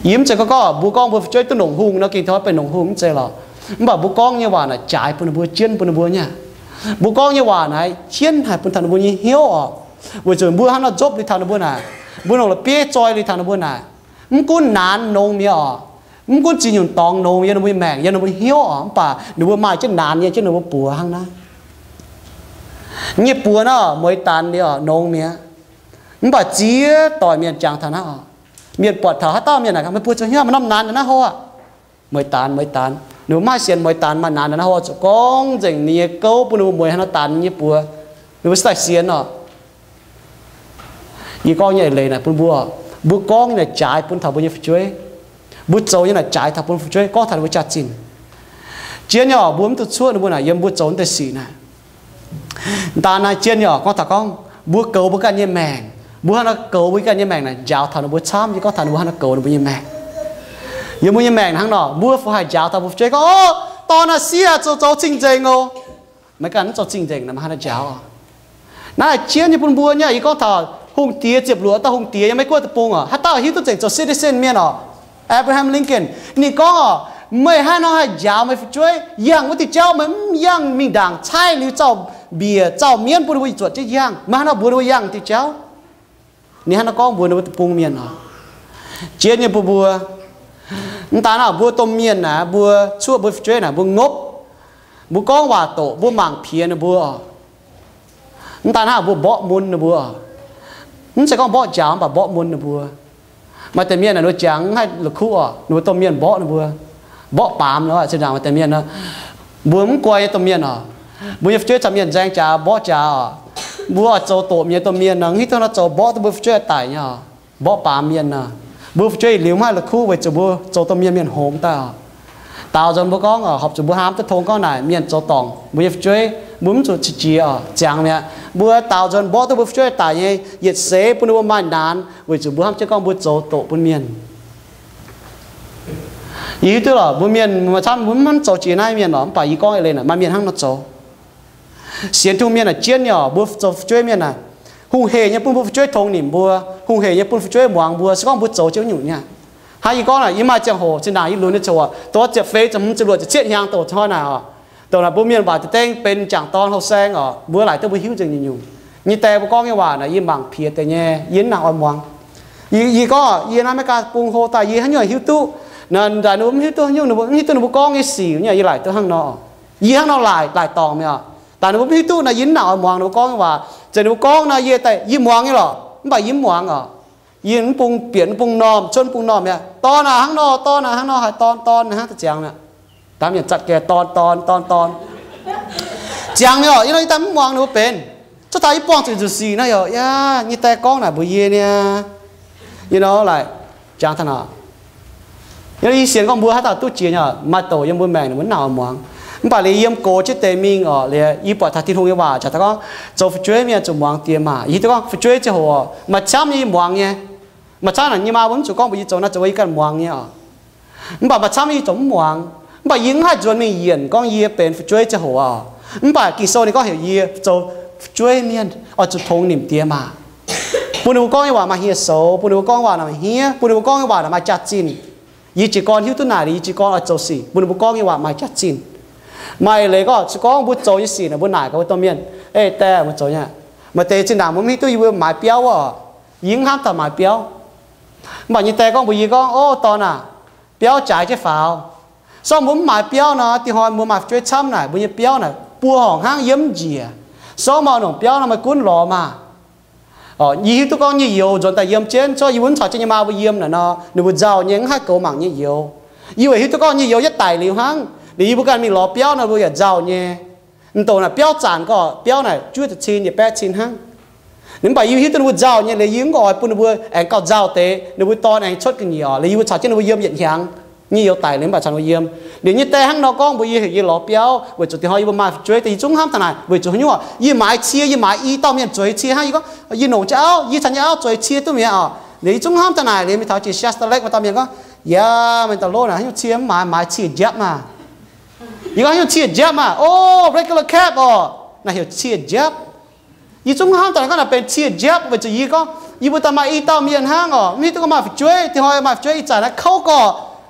Yie mv zeiz gorngv, gorngv mbuo gorngv mbuo fu'jueiv duqv longc hungh nor, gengh taux benx longc hungh, mv zeiz lorqc. Mv baac mbuo gorngv nyei waac naaic jaaix bun ninh mbuo, jienv bun ninh mbuo nyei. Mbuo gorngv nyei waac naaic jienv haic bun taux ninh mbuo nyei hnyouv oc. Weic zuqc mbuo hnangv nor nzopv liuz taux ninh mbuo naaic, mbuo longc la'bieiv zoi liuz taux ninh mbuo naaic, mv gunv naanx nongx mi'aqv oc, mv gunv ziex nyungc dorngx nongx yiem ninh mbuo nyei maengc, yiem ninh mbuo hnyouv oc, mv baac ninh mbuo maaih jienv naanx nyei, jienv ninh mbuo buoz hnangv naaiv. Nyei buoz naaiv mueiz danx liuz oc, nongx mi'aqv. Mv baac ziex doic mienh jangx taux naaiv oc, mienh buatc taux haaix dauh mienh naaic, Meih buoz zoux hnyouv maaih norm naanx naaiv hlo aqv? Mueiz danx, mueiz danx. Ninh mbuo mv haih sienx mueiz danx maaih naanx naaiv hlo, zuqc gorngv nzengc ninh nyei gouv bun ninh mbuo mueiz hnangv nor danx nyei buoz. Ninh mbuo se daaih sienx oc. Yie gorngv nyei eix leiz naaic bun mbuo, mbuo gorngv nyei naaic jaaix bun taux mbuo nyei fu'jueiv. Mbuo zoux nyei naaic jaaix taux bun fu'jueiv, gorngv taux ninh mbuo jaax-zinh. Jienv nyei oc, mbuo mv duqv cuoqv ninh mbuo naaic yiem mbuo zoux naaiv deix sic naaic. Daan naaiv jienv nyei oc, gorngv taux gorngv mbuo goux mbuo ganh nyei maengc, mbuo hnangv nor goux mbuo ganh nyei maengc naaic njaaux taux ninh mbuo camv. Yie gorngv taux ninh mbuo hnangv nor goux ninh mbuo nyei maengc. Yiem mbuo nyei maengc hnangv nor, mbuo fai haih njaaux taux mbuo fu'jueiv gorngv, Ov, dorn naaic sieqv zoux zoux cing-nzengc oc. Meih ganh mv zoux cing-nzengc naaic, meih hnangv nor njaaux oc. Naaiv jienv nyei bun mbuo nyei. Yie gorngv taux hungh diex ziepc luoqc dauh hungh diex yiem Meiv Guoqv deic-bung oc. Haaix dauh hiuv duqv nzengc zoux citizen mienh oc? Abraham Lincoln. Ninh gorngv oc, meih hnangv nor haih njaaux meih fu'jueiv yangh wuov diuh jauv, meih mv yangh mingh ndaangc caaiv liuz zaux mbiec zaux mienv bun ninh mbuo zuotc jienv yangh. Meih hnangv nor mbuox ninh mbuo yangh diuh jauv. Ninh hnangv nor gorngv mbuox ninh mbuo deic-bung mienh oc. Jienv nyei bun mbuo, mv daan naaic mbuo domh mienh naaic, mbuo cuoqv mbuo fu'jueiv naaic, mbuo ngopv, mbuo gorngv waac doqc, mbuo mangc piex ninh mbuo oc. Mv daan naaic mbuo mborqv mun ninh mbuo oc. Mv zeiz gorngv mborqv njaaux, mv baac mborqv mun ninh mbuo. Maaih deix mienh naaic ninh mbuo jangx mv haih la'kuqv oc, ninh mbuo domh mienh mborqv ninh mbuo. mborqv baamz nor, zinh ndaangc maaih deix mienh nor, mbuo mv guai nyei domh mienh oc, mbuo nyei fu'jueiv caux mienh nzaeng jaax mborqv jaax oc, mbuo oix zoux doqc mienh domh mienh nor, mv hiuv duqv nor zoux mborqv duqv mbuo fu'jueiv daic nyei oc, mborqv baamz mienh nor, mbuo fu'jueiv yietc liuz mv haih la'kuqv weic zuqc mbuo zoux domh mienh mienh hngongx daaih oc. Daaux nzunc mbuo gorngv oc, horpc zuqc mbuo hnamv duqv tong gorngv naaic mienh zoux dorngc mbuo nyei fu'jueiv, mbuo mv zuqc qiex jiez oc, ziangx mi'aqv. Mbuo daaux nzunc mborqv duqv mbuo fu'jueiv daic nyei yietc seix bun ninh mbuo maaih naanx weic zuqc mbuo hnamv jienv gorngv mbuo zoux doqc bun mienh. Yie hiuv duqv lorqc, mbuo mienh maaih camv mbuo mv hnamv zoux jiex naaiv mienh lorqc, mv baac yie gorngv eix leiz naaic maaih mienh hnangv nor zoux. Sienx Tin-Hungh mienh naaic jienv nyei oc, mbuo zoux fu'jueiv mienh naaic, hungh hec nyei bun mbuo fu'jueiv tongx nimc mbuo, hungh hec nyei bun fu'jueiv muangx mbuo, se gorngv mbuo zoux jienv wuov nyungc nyei. Hnangv yie gorngv naaic, yie maaih ziangh hoc zinh ndaangc yie lunx nyei ziangh hoc, dongh ziepc feix ziepc hmz ziepc luoqc ziepc cietv hnyangx dongh hnoi naaic oc, dongh naaic mbuo mienh waac deix dengv benx jangc dorn hlo saeng oc, mbuo laaic duqv mbuo hiuv nzengc nyungc-nyungc. Nyei die mbuo gorngv nyei waac naaic yie mangc piex deix nyei, yie mv nangc oix muangx. Yie, yie gorngv yie naaiv America bung hlo daaih yie haaix nyungc hiuv duqv, naaic ninh mbuo mv hiuv duqv, mv hiuv duqv ninh mbuo gorngv nyei sic nyei, yie laaic duqv hnangv nor. Yie hnangv nor laaic, laaic dorngc mi'aqv. Daaih ninh mbuo mv hiuv duqv naaic yie mv nangc oix muangx ninh mbuo gorngv nyei waac. Zeiz ninh mbuo gorngv naaic yie, yie muangx nyei lorqc, mv baac yie mv muangx oc. Yie mv bung bieqc mv bung normh, cuotv mv bung normh mi'aqv. Dorn aac, hnangv nor, dorn aac, hnangv nor, haaix dorn, dorn hnangv deix ziangx mi'aqv. Daaih mienh zatc geh dorn, dorn, dorn, dorn. Ziangx mi'aqv oc, yie nor yie daaih mv muangx ninh mbuo benx. Cuotv taux yie buangh zuqc nzunc sic naaiv oc, yaac nyei die gorngv naaic mbuox yie niaa. Yie nor laaic, jangx taux naaic, yie sienx gorngv mbuo haaix dauh duqv jiex nyei, maaih douc yiem mbuo maengc ninh mbuo mv nangc oix muangx. Mv baac liuz yiem gox jienv deix mingh oc, liuz yie buatc taux Tin-Hungh nyei waac jangx taux gorngv zoux fu'jueiv mienh zuqc muangx diex maac. Yie hiuv duqv gorngv fu'jueiv ziangh hoc oc, maaih camv nyei yie muangx nyei. Maaih camv naaic nyei maa mbuo mv zuqc gorngv mbuox yie zoux naaiv zoux wuov, yie ganh muangx nyei oc. Mv baac maaih camv yie zoux mv muangx. Mv baac yie mv haih nzuonx mingh yienc gorngv yie benx fu'jueiv ziangh hoc oc. Mv baac Ging-Sou ninh gorngv heuc yie zoux fu'jueiv mienh oix zuqc tongx nimc diex maac, bun ninh mbuo gorngv nyei waac maaih hieh soux, bun ninh mbuo gorngv nyei waac naaic maaih hniev, bun ninh mbuo gorngv nyei waac naaic maaih jaax-zinh. Yie jiez gorn hiuv duqv naaic liuz, yie jiez gorn oix zoux sic bun ninh mbuo gorngv nyei waac maaih jaax-zinh. Maaih eix leiz gorngv, se gorngv mbuo zoux nyei sic naaic mbuo naaic gaax mbuo domh mienh, Ei, die, mbuo zoux nyei. Maaih deix zinh ndaangc mbuo mv hiuv duqv yie mbuo maaiz biauv oc. Yie mv hnamv taux maaiz biauv. Mv baac nyei die gorngv mbuox yie gorngv, O dorn aac, biauv jaaix jienv faaux. Se gorngv mbuo mv maaiz biauv nor, dih hnoi mbuo maaih fu'jueiv camv naaic, mbuo nyei biauv naaic buo horngc hnangv, yiem mv njiec. Se gorngv maaih longc biauv nor, meih gunv lorz maah. Yie hiuv duqv gorngv nyei youz nzuonx daaih yiem jienv, se gorngv yie mbuo mv caux jienv nyei maa mbuo yiem naaic nor, ninh mbuo nzauh nyei, mv haih goux mangc nyei youz. Yie weic hiuv duqv gorngv nyei youz yietv daic liuz hnangv, liuz yie mbuo ganh mingh lorz biauv nor, mbuo yaac nzauh nyei. Mv douc naaic biauv zanc gorqv, biauv naaic juov da'cin yietc baeqv cin hnangv. Mv baac yie hiuv duqv ninh mbuo nzauh nyei, liuz yie mv oix bun ninh mbuo aengx gauh nzauh deix, ninh mbuo dorn aengx cuotv ga'nyiec oc, liuz yie mbuo caux jienv ninh mbuo yiem yietc hnyangx. Nyei youz daic liuz mv baac caux ninh mbuo yiem. Liuz nyei die hnangv nor gorngv mbuox yie heuc yie lorz biauv, weic zuqc dih hnoi yie mbuo maaih fu'jueiv deix, yie zungv hnamv taux naaic, weic zuqc haaix nyungc oc, yie maaiz cie, yie maaiz i dauh mienh zueiz cie hnangv. Yie gorngv yie nongc jienv auv, yie caux nyei auv zueiz cie duqv mi'aqv oc. Liuz yie zungv hnamv taux naaic, liuz mingh taux jiex Shasta Lake maaih dauh mienh gorngv, Yaac meih dauh lov naaic haaix nyungc cie mv maaiz, maaiz cie njapv maah. Yie gorngv, Haaix nyungc cie njapv maah? O, regular cap oc. Naaic heuc cie njapv. Yie zungv hnamv daaih gorngv naaic benx cie njapv, weic zuqc yie gorngv yie mbuo daaih maaih i dauh mienh hnangv oc, mv hiuv duqv gorngv maaih fu'jueiv. Dih hnoi maaih fu'jueiv ih zanc naaiv kouv gorqv,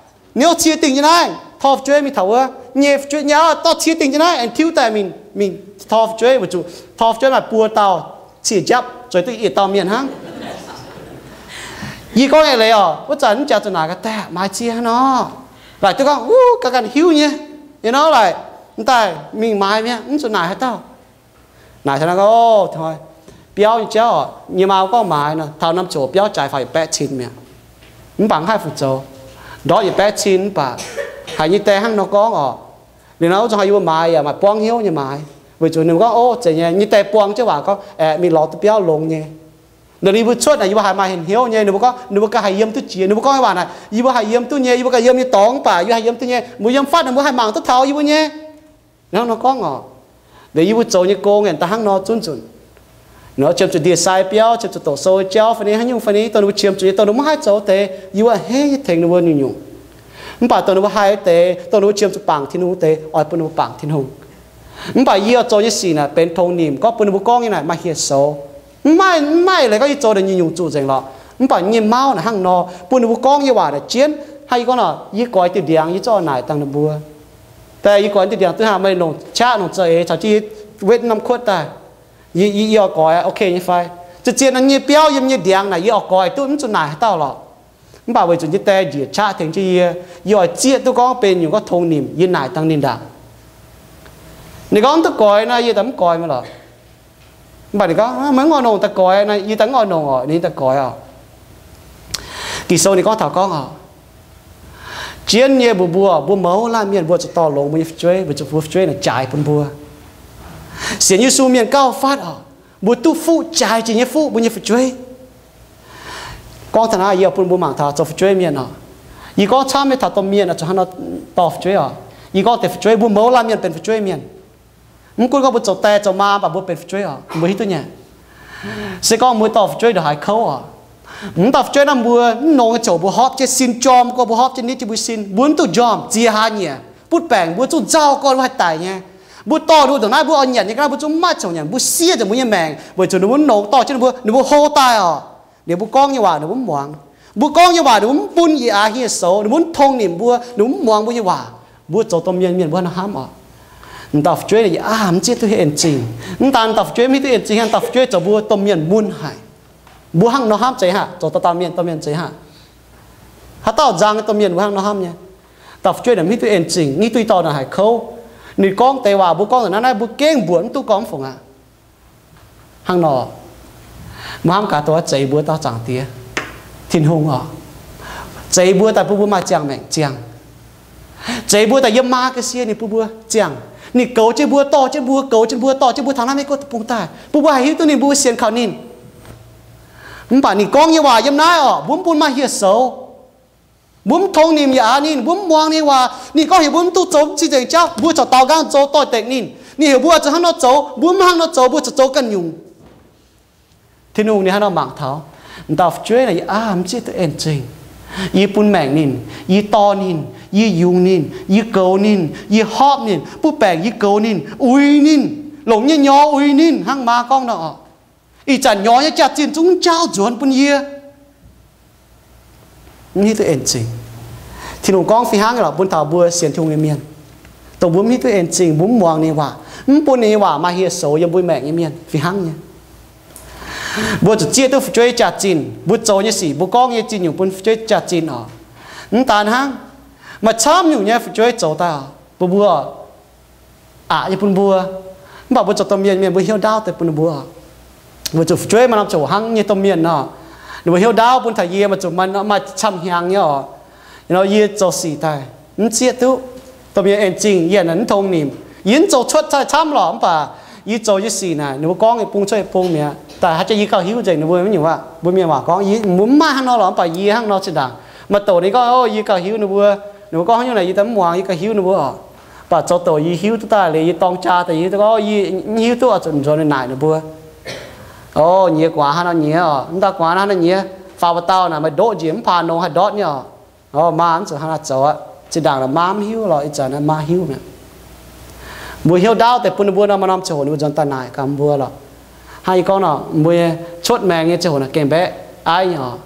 niouv cie dingh jienv naaiv, tor fu'jueiv mingh taux wuov, nyei fu'jueiv nyei auv dorh cie dingh jienv naaiv aengx tiuv daaih mingh, mingh tor fu'jueiv, weic zuqc tor fu'jueiv maaih buo dauh cie njapv, zueiz duqv yietc dauh mienh hnangv. Yie gorngv eix leiz oc, wuov zanc mv jaax zuqc naaic gaax, Daaih maaiz cie hnangv nor. Laaic duqv gorngv, Wuov, ganh ganh hiuv nyei. Ih nor laaic, mv daaih mingh maaiz mi'aqv, mv zuqc naaic haaix dauh. Naaic taux naaiv gorngv, Biauv nyei jauv oc, nyei maa gorngv maaiz nor, taux norm ziouc biauv jaaix faaux yietc baeqv cin mi'aqv. Mv baac mv haih fu-zoux, ndortv yietc baeqv cin mv baac haiz nyei die hnangv nor gorngv oc. Liuz nor wuov zanc hnoi yie mbuo maaiz yaac maaih buangv hnyouv nyei maaiz, weic zuqc ninh mbuo gorngv, O, zeiz nyei, nyei die buang jienv waac gorngv aeqv, mingh lorz duqv biauv longx nyei. Liuz yie mbuo cuotv naaic yie mbuo haiz maaih hnyouv nyei, ninh mbuo gorngv, ninh mbuo ganh haih yiem duqv jiex. Ninh mbuo gorngv nyei waac naaic, Yie mbuo haih yiem duqv nyei, yie mbuo ganh yiem nyei dorngx mv baac yie haih yiem duqv nyei. Mbuo yiem fatv naaic mbuo haih mangc duqv taux yie mbuo nyei. Hnangv nor gorngv oc. Liuz yie mbuo zoux nyei gong yaac daaih hnangv nor zunv nzunc. Nor qiemx zuqc ndie-sai biauv, qiemx zuqc doqc sou nyei jauv fai ni, haaix nyungc fai ni, dongh ninh mbuo qiemx zuqc nyei, dongh ninh mbuo mv haih zoux deix, yie mbuo hei tengx ninh mbuo nyungc-nyungc. Mv baac dongh ninh mbuo haih deix, dongh ninh mbuo qiemx zuqc bangc Tin-Hungh deix, oix bun ninh mbuo bangc Tin-Hungh. Mv baac yie oix zoux nyei sic naaic benx tongx nimc, gorngv bun ninh mbuo gorngv nyei naaic maaih hieh soux. Mv maaih, mv maaih leiz gorngv yie zoux deix nyungc-nyungc zuqc nzengc lorqc. Mv baac nyei mauv naaic hnangv nor, bun ninh mbuo gorngv nyei waac naaic jienv. Hnangv yie gorngv nor, yie goix diuh ndiangx yie zorqv naaic dangh ninh mbuo. Daaih yie goix diuh ndiangx duqv hnangv, meih longc qaqv longc za'eix caux jienv yie wetv norm kuotv daaih. Yie, yie, yie oix goix, ok nyei fai? Zien-zien nor nyei biauv yiem nyei ndiangx naaic yie oix goix duqv, mv zuqc naaic haaix dauh lorqc. Mv baac weic zuqc nyei die njiec qaqv tengx jienv yie, yie oix zieqv duqv gorngv benx nyungc gorngv tongx nimc, yie naaic dangh ninh ndaangc. Ninh gorngv mv duqv goix nor, yie daaih mv goix mi'aqv lorqc. Mv baac ninh gorngv, Meih mv oix nongc daaih goix nor, yie daaih mv oix nongc oc, ninh daaih goix oc. Ging-Sou ninh gorngv taux gorngv oc, Jienv nyei mbuox mbuo, mbuo mouz laanh mienh mbuo zuqc dorh longx mbuo nyei fu'jueiv, weic zuqc mbuo fu'jueiv naaic jaaix bun mbuo. Sienx Yesu mienh gauh fatv oc, mbuo duqv fuqv jaaix jiex nyei fuqv mbuo nyei fu'jueiv. Gorngv taux naaiv yie bun mbuo mangc taux zoux fu'jueiv mienh oc. Yie gorngv camv nyei taux domh mienh oix zuqc hnangv nor dorh fu'jueiv oc. Yie gorngv deix fu'jueiv, mbuo mouz laanh mienh benx fu'jueiv mienh. Mv gunv gorngv mbuo zoux die zoux maa mv baac mbuo benx fu'jueiv oc, mbuo hiuv duqv nyei. Se gorngv mbuo dorh fu'jueiv ndongc haaix kouv oc, mv dauh fu'jueiv naaiv mbuo mv nongx nyei ziouc mbuo hopv jienv sin jorm, gorngv mbuo hopv jienv nitv jienv mbuo sin, mbuo mv duqv njormh ziex hlaax nyieqc, butv baengc mbuo zungv nzauh gorn mbuo haih daic nyei. Mbuo dorh ninh mbuo ndongc naaiv mbuo oix nyanc nyei ga'naaiv mbuo zungv maiv zoux nyanc, mbuo siev nzengc mbuo nyei maengc weic zuqc ninh mbuo nongx dorh jienv ninh mbuo, ninh mbuo hlo daaih oc. Liuz mbuo gorngv nyei waac ninh mbuo mv muangx. Mbuo gorngv nyei waac ninh mbuo mv bun yietc aax hieh soux, ninh mbuo mv tong nimc mbuo, ninh mbuo mv muangx mbuo nyei waac. Mbuo zoux domh mienh mienh mbuo hnangv nor hnamv oc. M'dauh fu'jueiv naaic yie aah, mv zieqv duqv hiuv en zingh. Mv daan m'dauh fu'jueiv mv hiuv duqv en zingh, m'dauh fu'jueiv zoux mbuo domh mienh mun haic. Mbuo hnangv nor hnamv zeiz haic, zoux dauh dauh mienh domh mienh zeiz haic. Haaix dauh nzang nyei domh mienh mbuo hnangv nor hnamv nyei. Dauh fu'jueiv naaic mv hiuv duqv en zingh, mv hiuv duqv dauh naaic haiz kouv. Ninh gorngv deix waac mbuo gorngv daaih naaiv naaiv mbuo gengh mbuoqc mv duqv gorngv mv fungc aqv. Hnangv nor, mbuo hnamv gaax dongh zeix mbuo dauh Zaangc Diex, Tin-Hungh oc. Zeix mbuo daaih bun mbuo maaih ziangh maengc ziangh. Zeix mbuo daaih yiem maa ga'sie ninh bun mbuo ziangh. Ninh goux jienv mbuo, dorh jienv mbuo, goux jienv mbuo, dorh jienv mbuo taux naaiv Meiv Guoqv deic-bung daaih, bun mbuo haih hiuv duqv ninh mbuo sienx kaux ninh. Mv baac ninh gorngv nyei waac yiem naaiv oc, mbuo mv bun maaih hieh soux. Mbuo mv tong nimc yaac aqc ninh, mbuo mv muangx ninh waac. Ninh gorngv heuc mbuo mv duqv zoux mv cing-nzengc jauv, mbuo corc daaux nqaang zoux doix-dekc ninh. Ninh heuc mbuo zuqc hnangv nor zoux, mbuo mv hnangv nor zoux, mbuo zuqc zoux ganh nyungc. Tin-Hungh ninh hnangv nor mangc taux m'dauh fu'jueiv naaic, yie aah, mv zieqv duqv en zingh. Yie bun maengc ninh, yie dorh ninh, yie yungz ninh, yie goux ninh, yie hopv ninh, butv baengc yie goux ninh, uix ninh, longc nyei nyorx uix ninh, hnangv maa gorngv nor oc. Ih zanc nyorx nyei jaax-zinh zungv jaauv nzuonx bun yie. Mv hiuv duqv en zingh. Tin-Hungh gorngv fih hnangv nyei lorqc bun taux mbuo sienx Tin-Hungh nyei mienh, dongh mbuo mv hiuv duqv en zingh, mbuo mv muangx ninh waac, mv bun ninh waac maaih hieh soux yiem mbuo maengc nyei mienh fih hnangv nyei. Mbuo zuqc zieqv duqv fu'jueiv jaax-zinh, mbuo zoux nyei sic, mbuo gorngv nyei zinh nyungc bun fu'jueiv jaax-zinh oc. Mv daan hnangv, maaih camv nyungc nyei fu'jueiv zoux daaih oc, bun mbuo aqc nyei bun mbuo. Mv baac mbuo zoux domh mienh mienh mbuo hnyouv ndaauv deix bun ninh mbuo. Weic zuqc fu'jueiv maaih norm ziangh hoc hnangv nyei domh mienh nor, ninh mbuo hnyouv ndaauv bun taux yie maaih zuqc maaih camv hnyangx nyei oc. Yie zoux sic daaih mv zieqv duqv domh mienh en zingh, yie naaic mv tong nimc. Yie mv zoux cuotv daaih camv lorqc, mv baac yie zoux nyei sic naaic ninh mbuo gorngv nyei bung cuotv nyei bung mi'aqv. Daaih haaix jaax yie gauh hiuv nzengc ninh mbuo nyungc waac, mbuo mienh waac gorngv, mbuo mv maaih hnangv nor lorqc, mv baac yie hnangv nor zinh ndaangc. Maaih douc ninh gorngv, o, yie gauh hiuv ninh mbuo. Ninh mbuo gorngv haaix nyungc naaic yie daaih mv muangx, yie gauh hiuv ninh mbuo oc. Mv baac zoux douc yie hiuv duqv daaih liuz, yie dorng jaa daaih yie hiuv duqv gorngv, yie mv hiuv duqv oix zuqc nzuonx naaic ninh mbuo. O, nyiex gu'nguaaz hnangv nor nyiex oc, mv daan gu'nguaaz hnangv nor nyiex, faaux ba'dauh naaic maaih ndoqv njiec mv paax nongx haih ndortv nyei oc. O, maa mv zuqc hnangv naaiv zoux aqv. Zinh ndaangc naaic maa mv hiuv lorqc, ih zanc naaiv maa hiuv mi'aqv. Mbuo hnyouv ndaauv deix bun ninh mbuo nor, maaih norm ziangh hoc ninh mbuo nzuonx daaih naaic gaax mbuo lorqc. Hnangv yie gorngv nor, mbuo nyei cuotv maengx nyei ziangh hoc naaic gengh mbaeqv aiv nyei oc.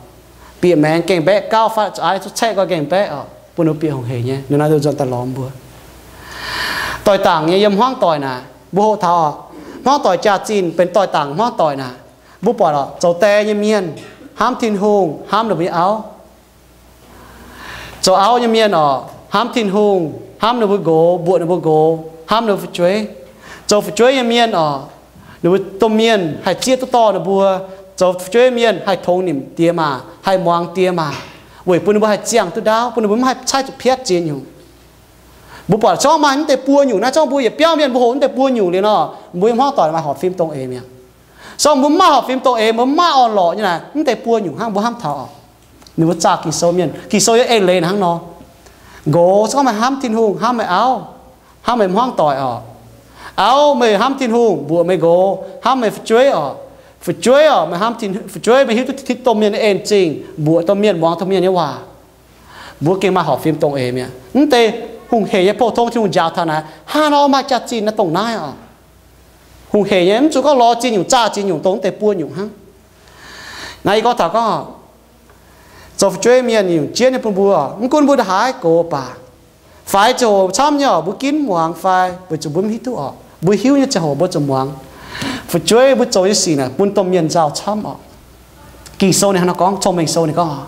Bieqc maengx gengh mbaeqv gauh fatv, zuqc aiv zuqc caeqv gorngv gengh mbaeqv oc, bun ninh mbuo bieqc hungh hec nyei. Ninh naaiv nzuonx daaih lorz mbuo. Doix-dangc nyei yiem hmuangv doic naaic, mbuo hoqc taux oc, hmuangv doic jaax-zinh benx doix-dangc hmuangv doic naaic, mbuo buatc oc, zoux die nyei mienh hnamv Tin-Hungh, hnamv ninh mbuo nyei auv. Zoux auv nyei mienh oc, hnamv Tin-Hungh, hnamv ninh mbuo nqox, mbuoqc ninh mbuo nqox, hnamv ninh mbuo fu'jueiv. Zoux fu'jueiv nyei mienh oc, ninh mbuo domh mienh haih zieqv duqv dorh ninh mbuo. Zoux fu'jueiv mienh haih tongx nimc diex maac, haih muangx diex maac, weic bun ninh mbuo haih ziangh duqv ndaauv, bun ninh mbuo mv haih caaiv zuqc piatv ziex nyungc. Mbuo buatc zorngv maaih mv deix buo nyungc naaiv, zorngv mbuo yietc biauv mienh mbuo hoqc mv deix buo nyungc liuz nor, mbuo nyei hmuangv doic maaih horpc fim dongh eix mi'aqv. Zorngv mbuo mv maaih horpc fim dongh eix, mbuo mv maaih orn-lorqc nyei naaic, mv deix buo nyungc hnangv mbuo hnamv taux oc. Ninh mbuo zaah Ging-Sou mienh, Ging-Sou yiem eix leiz hnangv nor. Nqox se gorngv meih hnamv Tin-Hungh, hnamv meih auv, hnamv meih hmuangv doic oc. Auv, meih hnamv Tin-Hungh, mbuoqc meih nqox, hnamv meih fu'jueiv oc. Fu'jueiv oc, meih hnamv Tin, fu'jueiv meih hiuv duqv tin domh mienh nyei en zingh, mbuoqc domh mienh, muangx domh mienh nyei waac. Mbuo gengh maaih horpc fim dongh eix mi'aqv. Mv deix hungh hec nyei pou-tong Tin-Hungh njaaux taux naaic, hnangv nor maaih jaax-zinh naaiv dongh naaiv oc. Hungh hec nyei mv zuqc gorngv lorz ziex nyungc zaah ziex nyungc dongh mv deix buo nyungc hnangv. Naaiv yie gorngv taux gorngv, zoux fu'jueiv mienh nyungc jienv nyei bun mbuo, mv gunv mbuo ndongc haaix gox baac, faix ziangh hoc camv nyei oc, mbuo ginv muangx fai weic zuqc mbuo mv hiuv duqv oc. Mbuo hiuv nyei ziangh hoc mbuo zuqc muangx. Fu'jueiv mbuo zoux nyei sic naaic bun domh mienh nzauh camv oc. Ging-Sou ninh hnangv nor gorngv, Cong-Mengh Sou ninh gorngv,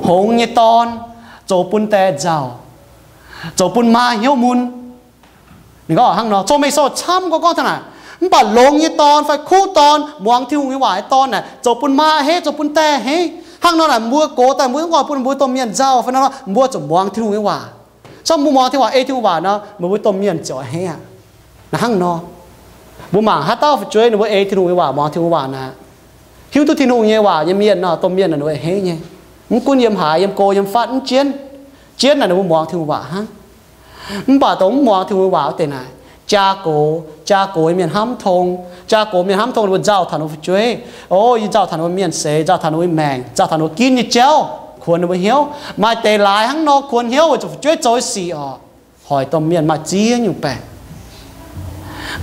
hngongx nyei dorn zoux bun die nzauh, zoux bun maa hnyouv mun. Ninh gorngv hnangv nor, Cong-Mengh Sou camv gorngv, gorngv taux naaic, mv baac longx nyei dorn fai kuv dorn, muangx Tin-Hungh nyei waac nyei dorn naaic, zoux bun maa a'hneiv, zoux bun die a'hneiv. Hnangv nor naaic, mbuo gox daaih mbuo mv oix bun mbuo domh mienh nzauh fai nor, mbuo zuqc muangx Tin-Hungh nyei waac. Se gorngv mbuo muangx Tin-Hungh waac, ei Tin-Hungh waac nor, meih mbuo domh mienh ziouc a'hneiv aqv. Naaiv hnangv nor, mbuo mangc haaix dauh fu'jueiv ninh mbuo ei Tin-Hungh nyei waac, muangx Tin-Hungh waac naaic, hiuv duqv Tin-Hungh nyei waac nyei mienh nor, domh mienh naaic ninh mbuo a'hneiv nyei. Mv gunv yiem haaix, yiem go yiem fatv, mv jienv, jienv naaic ninh mbuo muangx Tin-Hungh waac hnangv. Mv baac dongh mv muangx Tin-Hungh waac wuov deix naaic, jaa gox, jaa gox nyei mienh hnamv tong, jaa gox mienh hnamv tong ninh mbuo nzauh taux ninh mbuo fu'jueiv. O, yie nzauh taux ninh mbuo mienh seix, nzauh taux ninh mbuo maengc, nzauh taux ninh mbuo ginv nyei jauv, kuonx ninh mbuo hnyouv. Maaih deix laaix hnangv nor kuonx hnyouv weic zuqc fu'jueiv zoux nyei sic orqc, hoic domh mienh maaih ziex nyungc baengc.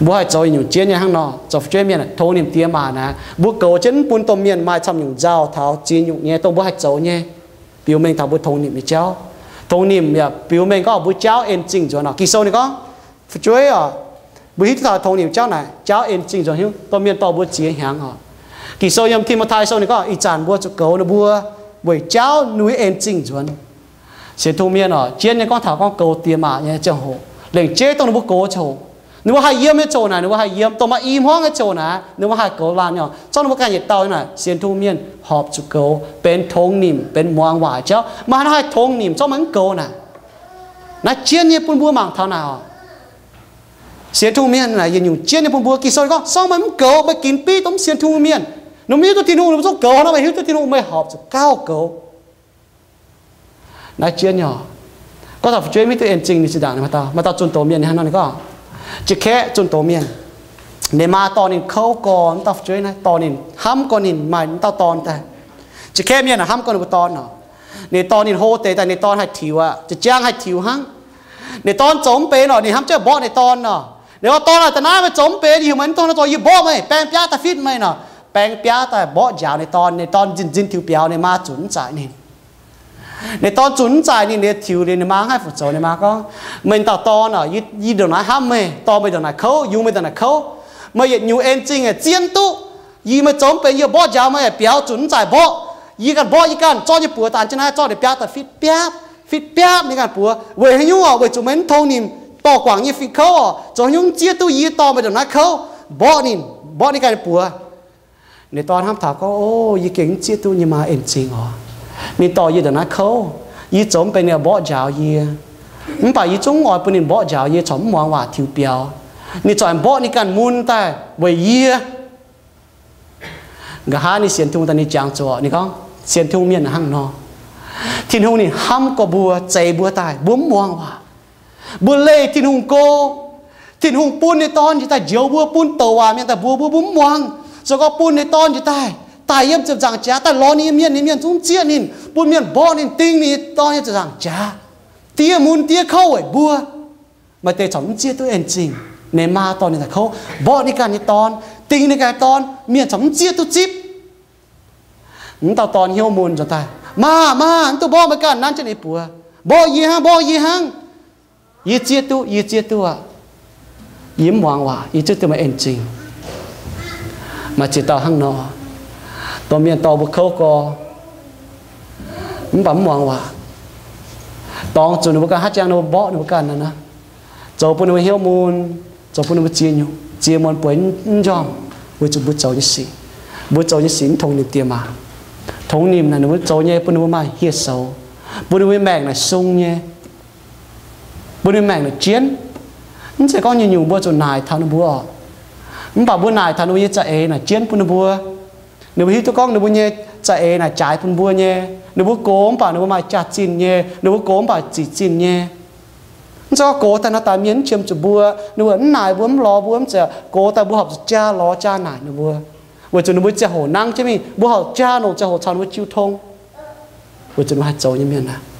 Mbuo haih zoux nyungc jienv nyei hnangv nor, zoux fu'jueiv mienh tongx nimc diex maac naaic, mbuo goux jienv mv bun domh mienh maaih camv nyungc nzauh taux ziex nyungc nyei dongh mbuo haih zoux nyei. Biux mengh taux mbuo tongx nimc nyei jauv. Tongx nimc yaac biux mengh gorngv mbuo jauv en zingh nzuonx orqc. Ging-Sou ninh gorngv, fu'jueiv orqc, mbuo hiuv duqv taux tongx nimc jauv naaic, jauv en zingh nzuonx, hiuv domh mienh dorh mbuo ziex hnyangx orqc. Ging-Sou yiem Ti^mo^tai Sou ninh gorngv, ih zanc mbuo zuqc goux ninh mbuo weic jauv ninh mbuo en zingh nzuonx. Sienx Tin-Hungh mienh orqc, jienv nyei gorngv taux gorngv goux diex maac nyei ziangh hoc, lengc jeiv dongh ninh mbuo gox ziangh hoc, ninh mbuo haih yiem nyei ziouc naaic ninh mbuo haih yiem, dongh maaih i hmuangv nyei ziouc naaic ninh mbuo haih goux laanh nyei orqc. Zorqv ninh mbuo ganh yietc dauh naaic, sienx Tin-Hungh mienh horpc zuqc goux benx tongx nimc, benx muangx waac jauv. Maaih haaix haih tongx nimc zorqv meih mv goux naaic? Naaiv jienv nyei bun mbuo mangc taux naaic orqc. Sienx Tin-Hungh mienh naaic yietc nyungc jienv nyei bun mbuo. Ging-Sou ninh gorngv, se gorngv meih mv goux, meih ginx biv dongh mv sienx Tin-Hungh mienh, ninh mbuo mv hiuv duqv Tin-Hungh, ninh mbuo zungv goux nor, meih hiuv duqv Tin-Hungh, meih horpc zuqc gauh goux. Naaiv jienv nyei orqc. Gorngv taux fu'jueiv mv hiuv duqv en zingh ninh zinh ndaangc, maaih dauh zunh doz mienh hnangv nor ninh gorngv, jiex kaeqv zunh doz mienh, ninh maa dorh ninh kouv gorx, mv dauh fu'jueiv naaiv dorh ninh, hnamv gorx ninh, maaih mv dauh dorn daaih. Jiex kaeqv mienh hnamv gorx ninh mbuo dorn orqc. Ninh dorh ninh hlo deix daaih, ninh dorn haih tiux aqv, jiex jaang haih tiux hnangv. Ninh dorn zoux mv benx orqc, ninh hnamv jienv mborqv ninh dorn orqc. Ninh gorngv, dorn aac, da'naaiv meih zoux mv benx, yie heuc meih mv dongh naaiv zoux, yie mborqv meih, baeng biaav daaih fitv meih orqc. Baeng biaav daaih mborqv njaaux ninh dorn, ninh dorn nzinh nzinh tiux biaux, ninh maa zunc mv zaic ninh. Ninh dorn zunc mv zaic ninh, ninh tiux liuz ninh maa mv haih fu zoux. Ninh maa gorngv, meih dauh dorn orqc, yie ndongc naaiv hnamv meih, dorh meih ndongc naaic kouv, yungz meih ndongc naaic kouv. Meih yietc nyungc en zingh aeqv, zien duqv. Yie meih zoux mv benx, yie mborqv njaaux meih aeqv, biaux zunc mv zaic mborqv. Yie ganh mborqv yie ganh, zorqv nyei buoz daanh jienv naaiv, zorqv ninh biaav daaih fitv biaav, fitv biaav ninh ganh buoz. Weic haaix nyungc orqc? Weic zuqc meih mv tong nimc dorh guangc nyei fingx kouv orqc. Zoux haaix nyungc mv zieqv duqv yie dorh meih ndongc naaiv kouv, mborqv ninh, mborqv ninh ganh nyei buoz. Ninh dorn hnamv taux gorngv, o, yie gengh mv zieqv duqv nyei maa en zingh orqc. Ninh dorh yie ndongc naaiv kouv, yie zoux mv benx ninh mborqv njaaux yie. Mv baac yie zungv oix bun ninh mborqv njaaux yie corc mv muangx waac tiux biaux. Ninh corc mborqv ninh ganh mun daaih weic yie. Nqa'haav ninh sienx Tin-Hungh daaih ninh jangx zuqc, ninh gorngv, sienx Tin-Hungh mienh hnangv nor. Tin-Hungh ninh hnamv gorx mbuo, zeix mbuo daaih, mbuo mv muangx waac. Mbuo leih Tin-Hungh go. Tin-Hungh bun ninh dorn njiec daaih njoux mbuo, bun douc waac mienh daaih mbuox mbuo, mbuo mv muangx. Se gorngv bun ninh dorn njiec daaih, daaih yiem ziepc nzaangc jaax daaih lorz ninh nyei mienh, ninh mienh zungv mv zieqv ninh, bun mienh mborqv ninh, ding ninh nyei dorn yiem ziepc nzaangc jaax, diev mun diev kouv weic mbuo. Maaih deix corc mv zieqv duqv en zingh. Ninh maa dorh ninh daaih kouv, mborqv ninh ganh nyei dorn, ding ninh ganh nyei dorn, mienh corc mv zieqv duqv zipv. Mv dauh dorn hnyouv mun nzuonx daaih, maa, maa, mv dungx mborqv meih ganh, nanv jienv ninh buoz. Mborqv yie hnangv, mborqv yie hnangv. Yie zieqv duqv, yie zieqv duqv aqv. Yie mv muangx waac, yie zieqv duqv meih en zingh. Maaih ziex dauh hnangv nor, domh mienh dorh mbuo kouv gorx, mv baac mv muangx waac. Dorngx zuqc ninh mbuo ganh, haaix jangx ninh mbuo mborqv ninh mbuo ganh nor, zoux bun ninh mbuo hnyouv mun, zoux bun ninh mbuo ziex nyungc, ziex muonz bueix mv njormh, weic zuqc mbuo zoux nyei sic, mbuo zoux nyei sic mv tongx nimc diex maac. Tongx nimc naaic ninh mbuo zoux nyei bun ninh mbuo maaih hieh soux, bun ninh mbuo maengc naaic sung nyei, bun ninh maengc naaic jienv. Mv zeiz gorngv nyungc-nyungc mbuo zuqc naaic taux ninh mbuo oc. Mv baac mbuo naaic taux ninh mbuo nyei za'eix naaic jienv bun ninh mbuo. Ninh mbuo hiuv duqv gorngv ninh mbuo nyei za'eix naaic jaaix bun mbuo nyei. Ninh mbuo gox mv baac ninh mbuo maaih jaax-zinh nyei. Ninh mbuo gox mv baac zic-zinh nyei. Mv zeiz gorngv gox daaih naaiv daaih mienh mv qiemx zuqc mbuo, ninh mbuo mv naaic mbuo, mv lorz mbuo, mv zeiz. Gox daaih mbuo horpc zuqc jaa lorz jaa naaic ninh mbuo, weic zuqc ninh mbuo ziangh hoc nangv jienv mingh, mbuo horpc jaa longc ziangh hoc caux ninh mbuo jiu tong, weic zuqc ninh mbuo haih zoux nyei mienh aqv.